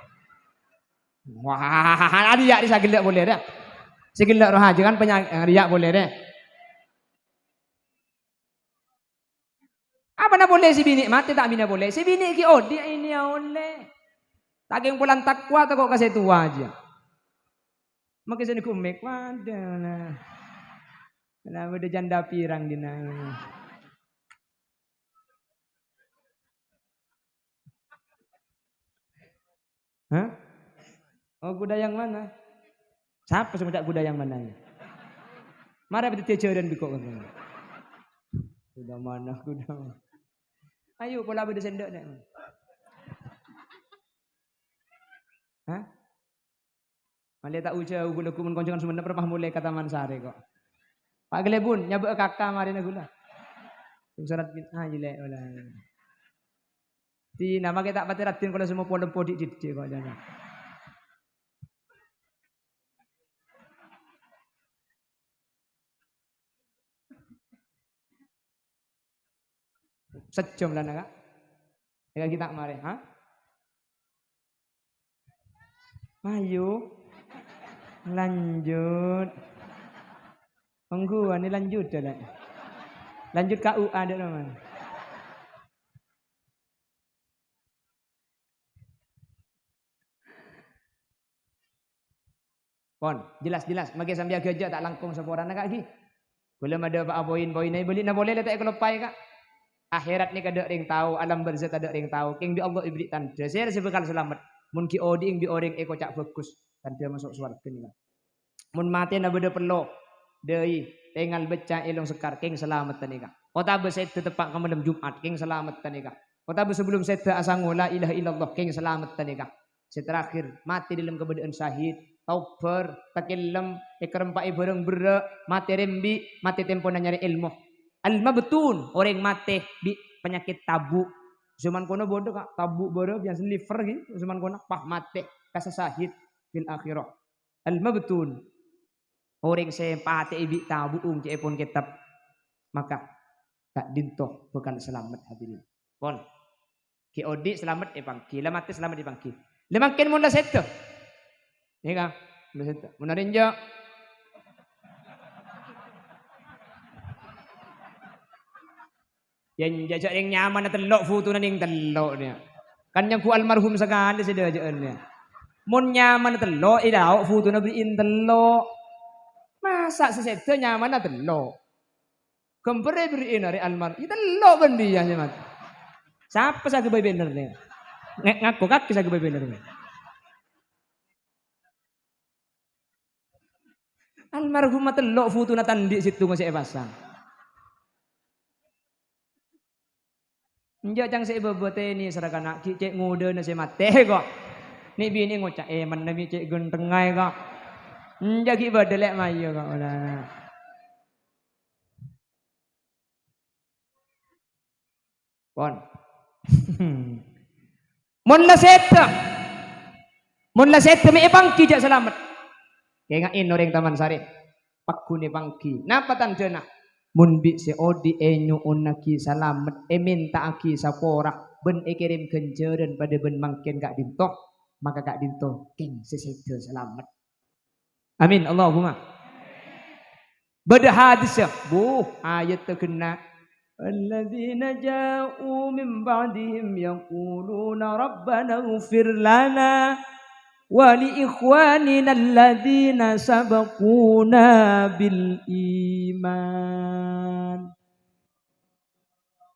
Wah, adi ya, adi sagellâ' polè, ya. Sagellâ' roh aja kan penya-, eh, riya' polè, deh. Apana polè sè binè' matè, ta' abinèya polè. Sè binè' ghi' odi', abinèya ollè. Ta' kèng polan takwa, tako' ka sè towa aja. Makè sè nèko mèk, waduh, nah. Nah, bâdâ janda pirang dina. Hah? Oh, kuda yang mana? Sapa sè ngoca' kuda yang mana, ya? Mara bâdâ diajhârân bi' ko'. Kuda mana, kuda mana? Ayo, pola bâdâ sèndhâk, Nèk. Hah? Malè ta' ujâ, ghulâ ghu mon konco'an Sumenep rèpah molè ka Taman Sari, ko'. Pak Glebun, nyabâ'â kaka marèna ghulâ. Sung syarat bin-, ah, jhilè', ola. Dina makè ta' patè raddhin, kaulâ sè mopo lempo dhi'-dhi', ko', jâ. Sejjhâm la, Nèk, Ka'. Nèk, Ka', ghi' ta' marè, ha? Ayo. Lanjut. Ongghuwân lanjut, ya, Lè'. Lanjut ka U A, dek, teman. Pon, jelas-jelas. Maghi sampèyan ghâjâ ta' langkong saporana, Ka', ghi. Kaulâ madhâpa'a poin-poinna, bâli'na polè la ta' èkaloppaè, Ka'. Akhèrat nèka tadâ' rèng tao, alam barzakh tadâ' rèng tao. Kèng bi' Allah èberri' tandhâ. Sèra sè bhâkal salamet? Mon ghi' odi'èng bi' orèng èkoca' bhâghus, tandhâ maso' sowarghâ nèka. Mon matèna bâdâ pello, dâi, tèngal beccè' è long sekkar, kèng salamet nèka. Otabâ sèdhâ teppa' ka malem Jum'at, kèng salamet nèka. Otabâ sabellum sèdhâ asango la ilaha illallah, kèng salamet nèka. Sè terakhir, matè dâlem kabâdâ'ân syahid, tobhâr, takellem, èkarempa'è bhârâng berrâ', matè rembi', matè tempona nyarè èlmo. Al-mabtun, orèng matè bi' panyakèt tabu'. Zaman kono bâdâ, Ka', tabu' bârâ' biyasa liver ghi, zaman kono, pas matè, kassa syahid fil akhirah. Al-mabtun, orèng sè patè'è bi' tabu' ca'èpon kètab, maka ka'dinto bhâkal salamet, hadirin. Pon. Ghi' odi' salamet èpangghi, la matè salamet èpangghi. La mangkèn mon la sèdhâ. Nèka, la sèdhâ. Mon arè enjâ'. Yâ enjâ' jâ' rèng nyamana tello' fotona nèng tello' nèya. Kan nyangghu almarhum sakalè sè dâjâ'ân nèya. Mon nyamana tello', èlao' fotona bâri'in tello'. Masa' sè sèdhâ nyamana tello'? Ghâmbhârrâ bâri'in arè almar-, yâ tello' bân dhiyâ sè matè. Sapa sè aghâbây bannernè? Nge-, ngako kakè sè aghâbây bannernè. Almarhumah tello' fotona ta' andi' sèttonga sè èpasang. Enjâ' cang sè èbâbâtènè sarakanna ghi' cè' ngodâna sè matè, ko'. Nè' binè ngoca', "Eh, mennè bi' cè' ghântengnga, ko'." Enjâ' ghi' bâdâ lè' mayu, ko'. Pon. Mon la sèdhâ, mon la sèdhâ mè' èpangghi jâ' salamet. Kènga'è orèng Taman Sari. Pagghun èpangghi. Napa tandhâna? Mon bi' sè odi' ènyo'onnaghi salamet, èmènta'aghi sapora, bân èkèrèm ghânjhârân padâ bân mangkèn ka'dinto, maka ka'dinto kèng sè sèdhâ salamet. Amin. Allahumma. Bâdâ hadis, yâ. Buh, ayatta ghenna'. "Alladzina ja'u min ba'dihim yaquluna rabbana ighfir lana wa li ikhwanina alladzina sabaquna bil iman."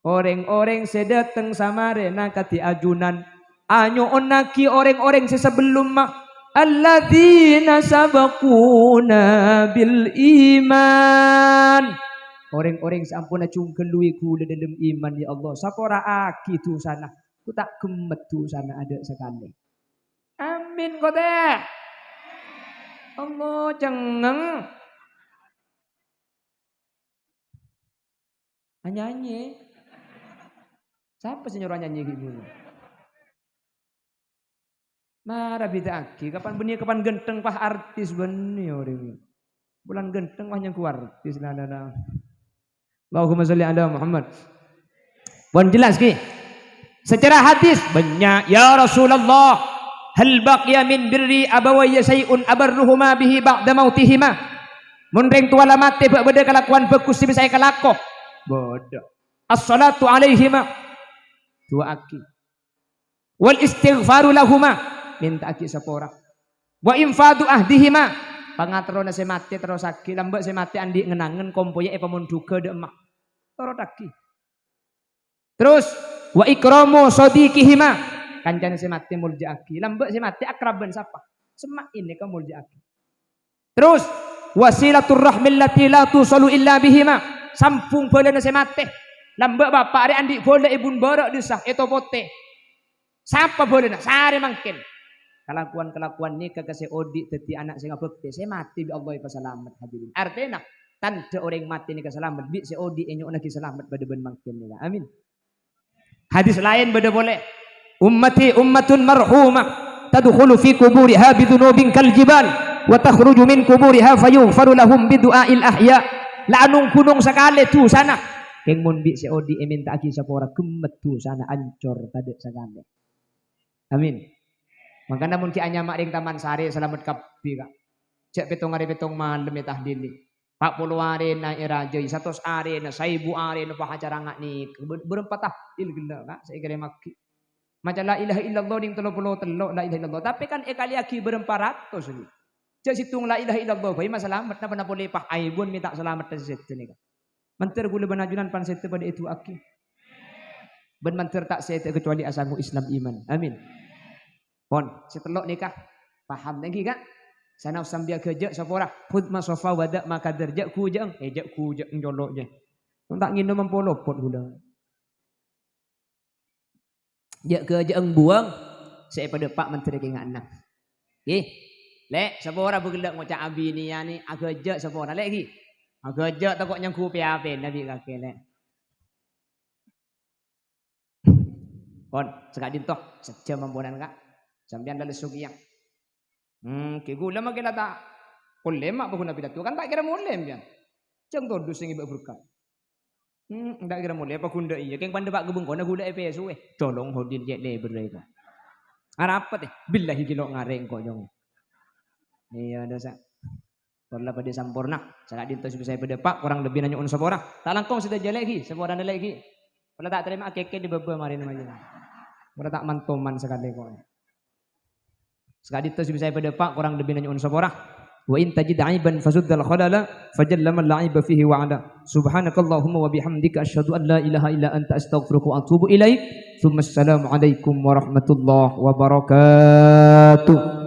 Orèng-orèng sè dâteng samarèna kadhi ajunan, anyo'onnaghi orèng-orèng sè sabellumma, "Alladzina sabaquna bil iman." Orèng-orèng sè ampon ajhung ghâlluwi ghulâ dâlem iman, ya Allah, sapora'aghi dhusana. Ghu ta' ghemmet dhusana adâ' sakalè. Amin, kote. Allah cengngeng. Anyanyi. Sapa sè nyoro anyanyi ghi' buru? Mara bhidhâ'aghi, kapan bânnè kapan ghântheng pas artis bânnè orèng. Bulân ghântheng pas nyangghu artis, la, la, la. Allahumma shalli ala Muhammad. Pon jelas, ghi? Secara hadis, bânnya', "Ya Rasulullah, hal baqiya min birri abawayya syai'un abarruhuma bihi ba'da mautihima?" Mon rèng towa la matè, bâ-, bâdâ kalakowan bhâghus sè bisa èkalako? Bâdâ. "As-shalatu alaihima." Du'aaghi. "Wal istighfaru lahuma." Mènta'aghi sapora. "Wa infadhu ahdihima." Pangaterrona sè matè terrosaghi, lambâ' sè matè andi' ngen-angen kompoyya èpamondhughâ dâ' emma. Torotaghi. Terros, "Wa ikramu shadiqihima." Kancana sè matè molja'aghi. Lambâ' sè matè akrab bân sapa? Semma'èn nèka molja'aghi. Terros, "Wa silatur rahmi allati la tusalu illa bihima." Sambhung bhâlâna sè matè. Lambâ' bapa' rè andi' bhâlâ è bun bârâ' dhisa, è Topotè. Sapa bhâlâna? Sarè mangkèn. Kalakowan-kalakowan nèka ka sè odi' dhâddhi ana' sè ngabhâktè, sè matè bi' Allah èpasalamet, hadirin. Artèna, tandhâ orèng matè nèka salamet, bi' sè odi' ènyo'onnaghi salamet padâ bân mangkèn nèka. Amin. Hadis laèn bâdâ polè, "Ummati ummatun marhumah, tadkhulu fi quburiha bidzunubin kal jibal, wa takhruju min quburiha fayughfaru lahum bidu'ail ahya." La anong-ghunong sakalè dhusana. Kèng mon bi' sè odi' èmènta'aghi sapora, ghemmet dhusana, ancor tadâ' sakalè. Amin. Mangkana mon ghi' anyama rèng Taman Sari, salamet kabbhi, Ka'. Jâ' pèttong arè pèttong malem ètahlili. Pa' polo arèna èrajâi, satos arèna, saèbu arèna, pa' acara nga' nèka. Bâ-, bârâmpa tahlil ghellâ', Ka', sè èkèrèmaghi. Maca la ilaha illallah nèng tello polo tello' la ilaha illallah. Tapè kan èkalèyaghi bârâmpa ratos, ghi. Jhâ' sèttong la ilaha illallah bhâi ma' salamet, napa-napa polè pas aèbun mè' ta' salamet sè sèdhâ nèka. Mandhâr kaulâ bân ajunan pan sèdhâ padâ èdu'aaghi. Bân mandhâr ta' sèdhâ kacuali asanggu Islam iman. Amin. Pon, sè tello' nèka. Paham lagi, Ka'? Sana sambiya ghâjâ' sapora. Khudz ma shafa wa da' ma kadar. Jhâ' ghujâ'âng. Eh, jhâ' ghujâ'âng colo' jâ. Mon ta' ngènom ampon lopot kaulâ. Jhâ' ghâjâ'âng buwâng. Sè èpadâpa' mandhâr è kènga'na. Ghi. Lè', sapora bâ' ghellâ' ngoca' abinèyanè. Aghâjâ' sapora, Lè', ghi. Aghâjâ' tako' nyanggu pè-apèna bi' kakè, Lè'. Pon, saka'dinto, sajjhâm amponan, Ka'. Sampèyan la lesso kèya. Hmm, ghi kaulâ ma' kèla ta' ollè ma' paggun apidato, kan ta' kèra molè sampèyan. Jhâng todus sè ngèbâ berkat. Hmm, ta' kèra molè apa gundâ iyâ. Kèng pandâpa' ka bengkona gulâ èpèsowè. Colong hodin cè' lèbâr aè, Ka'. Arapa tè? Billahi ghi lo' ngarè' engko', Cong. Iyâ, dosa. Pola padâ samporna. Saka'dinto sè bisa èpadâpa', korang lebbina nyo'on sapora. Ta' langkong sadhâjâ Lè' ghi, saporana Lè' ghi. Pola ta' tarèma akèkè dâ' bâbâ marèna majâ. Pola ta' mantoman sakalè ko'. Saka'dinto sè bisa èpadâpa', korang lebbina nyo'on sapora. Wa in tajid aiban fasuddal khalala, fajalla man la aiba fihi wa ala. Subhanakallahumma wa bihamdika, asyhadu an la ilaha illa anta, astaghfiruka wa atubu ilaik. Tsumma assalamualaikum warahmatullahi wabarakatuh.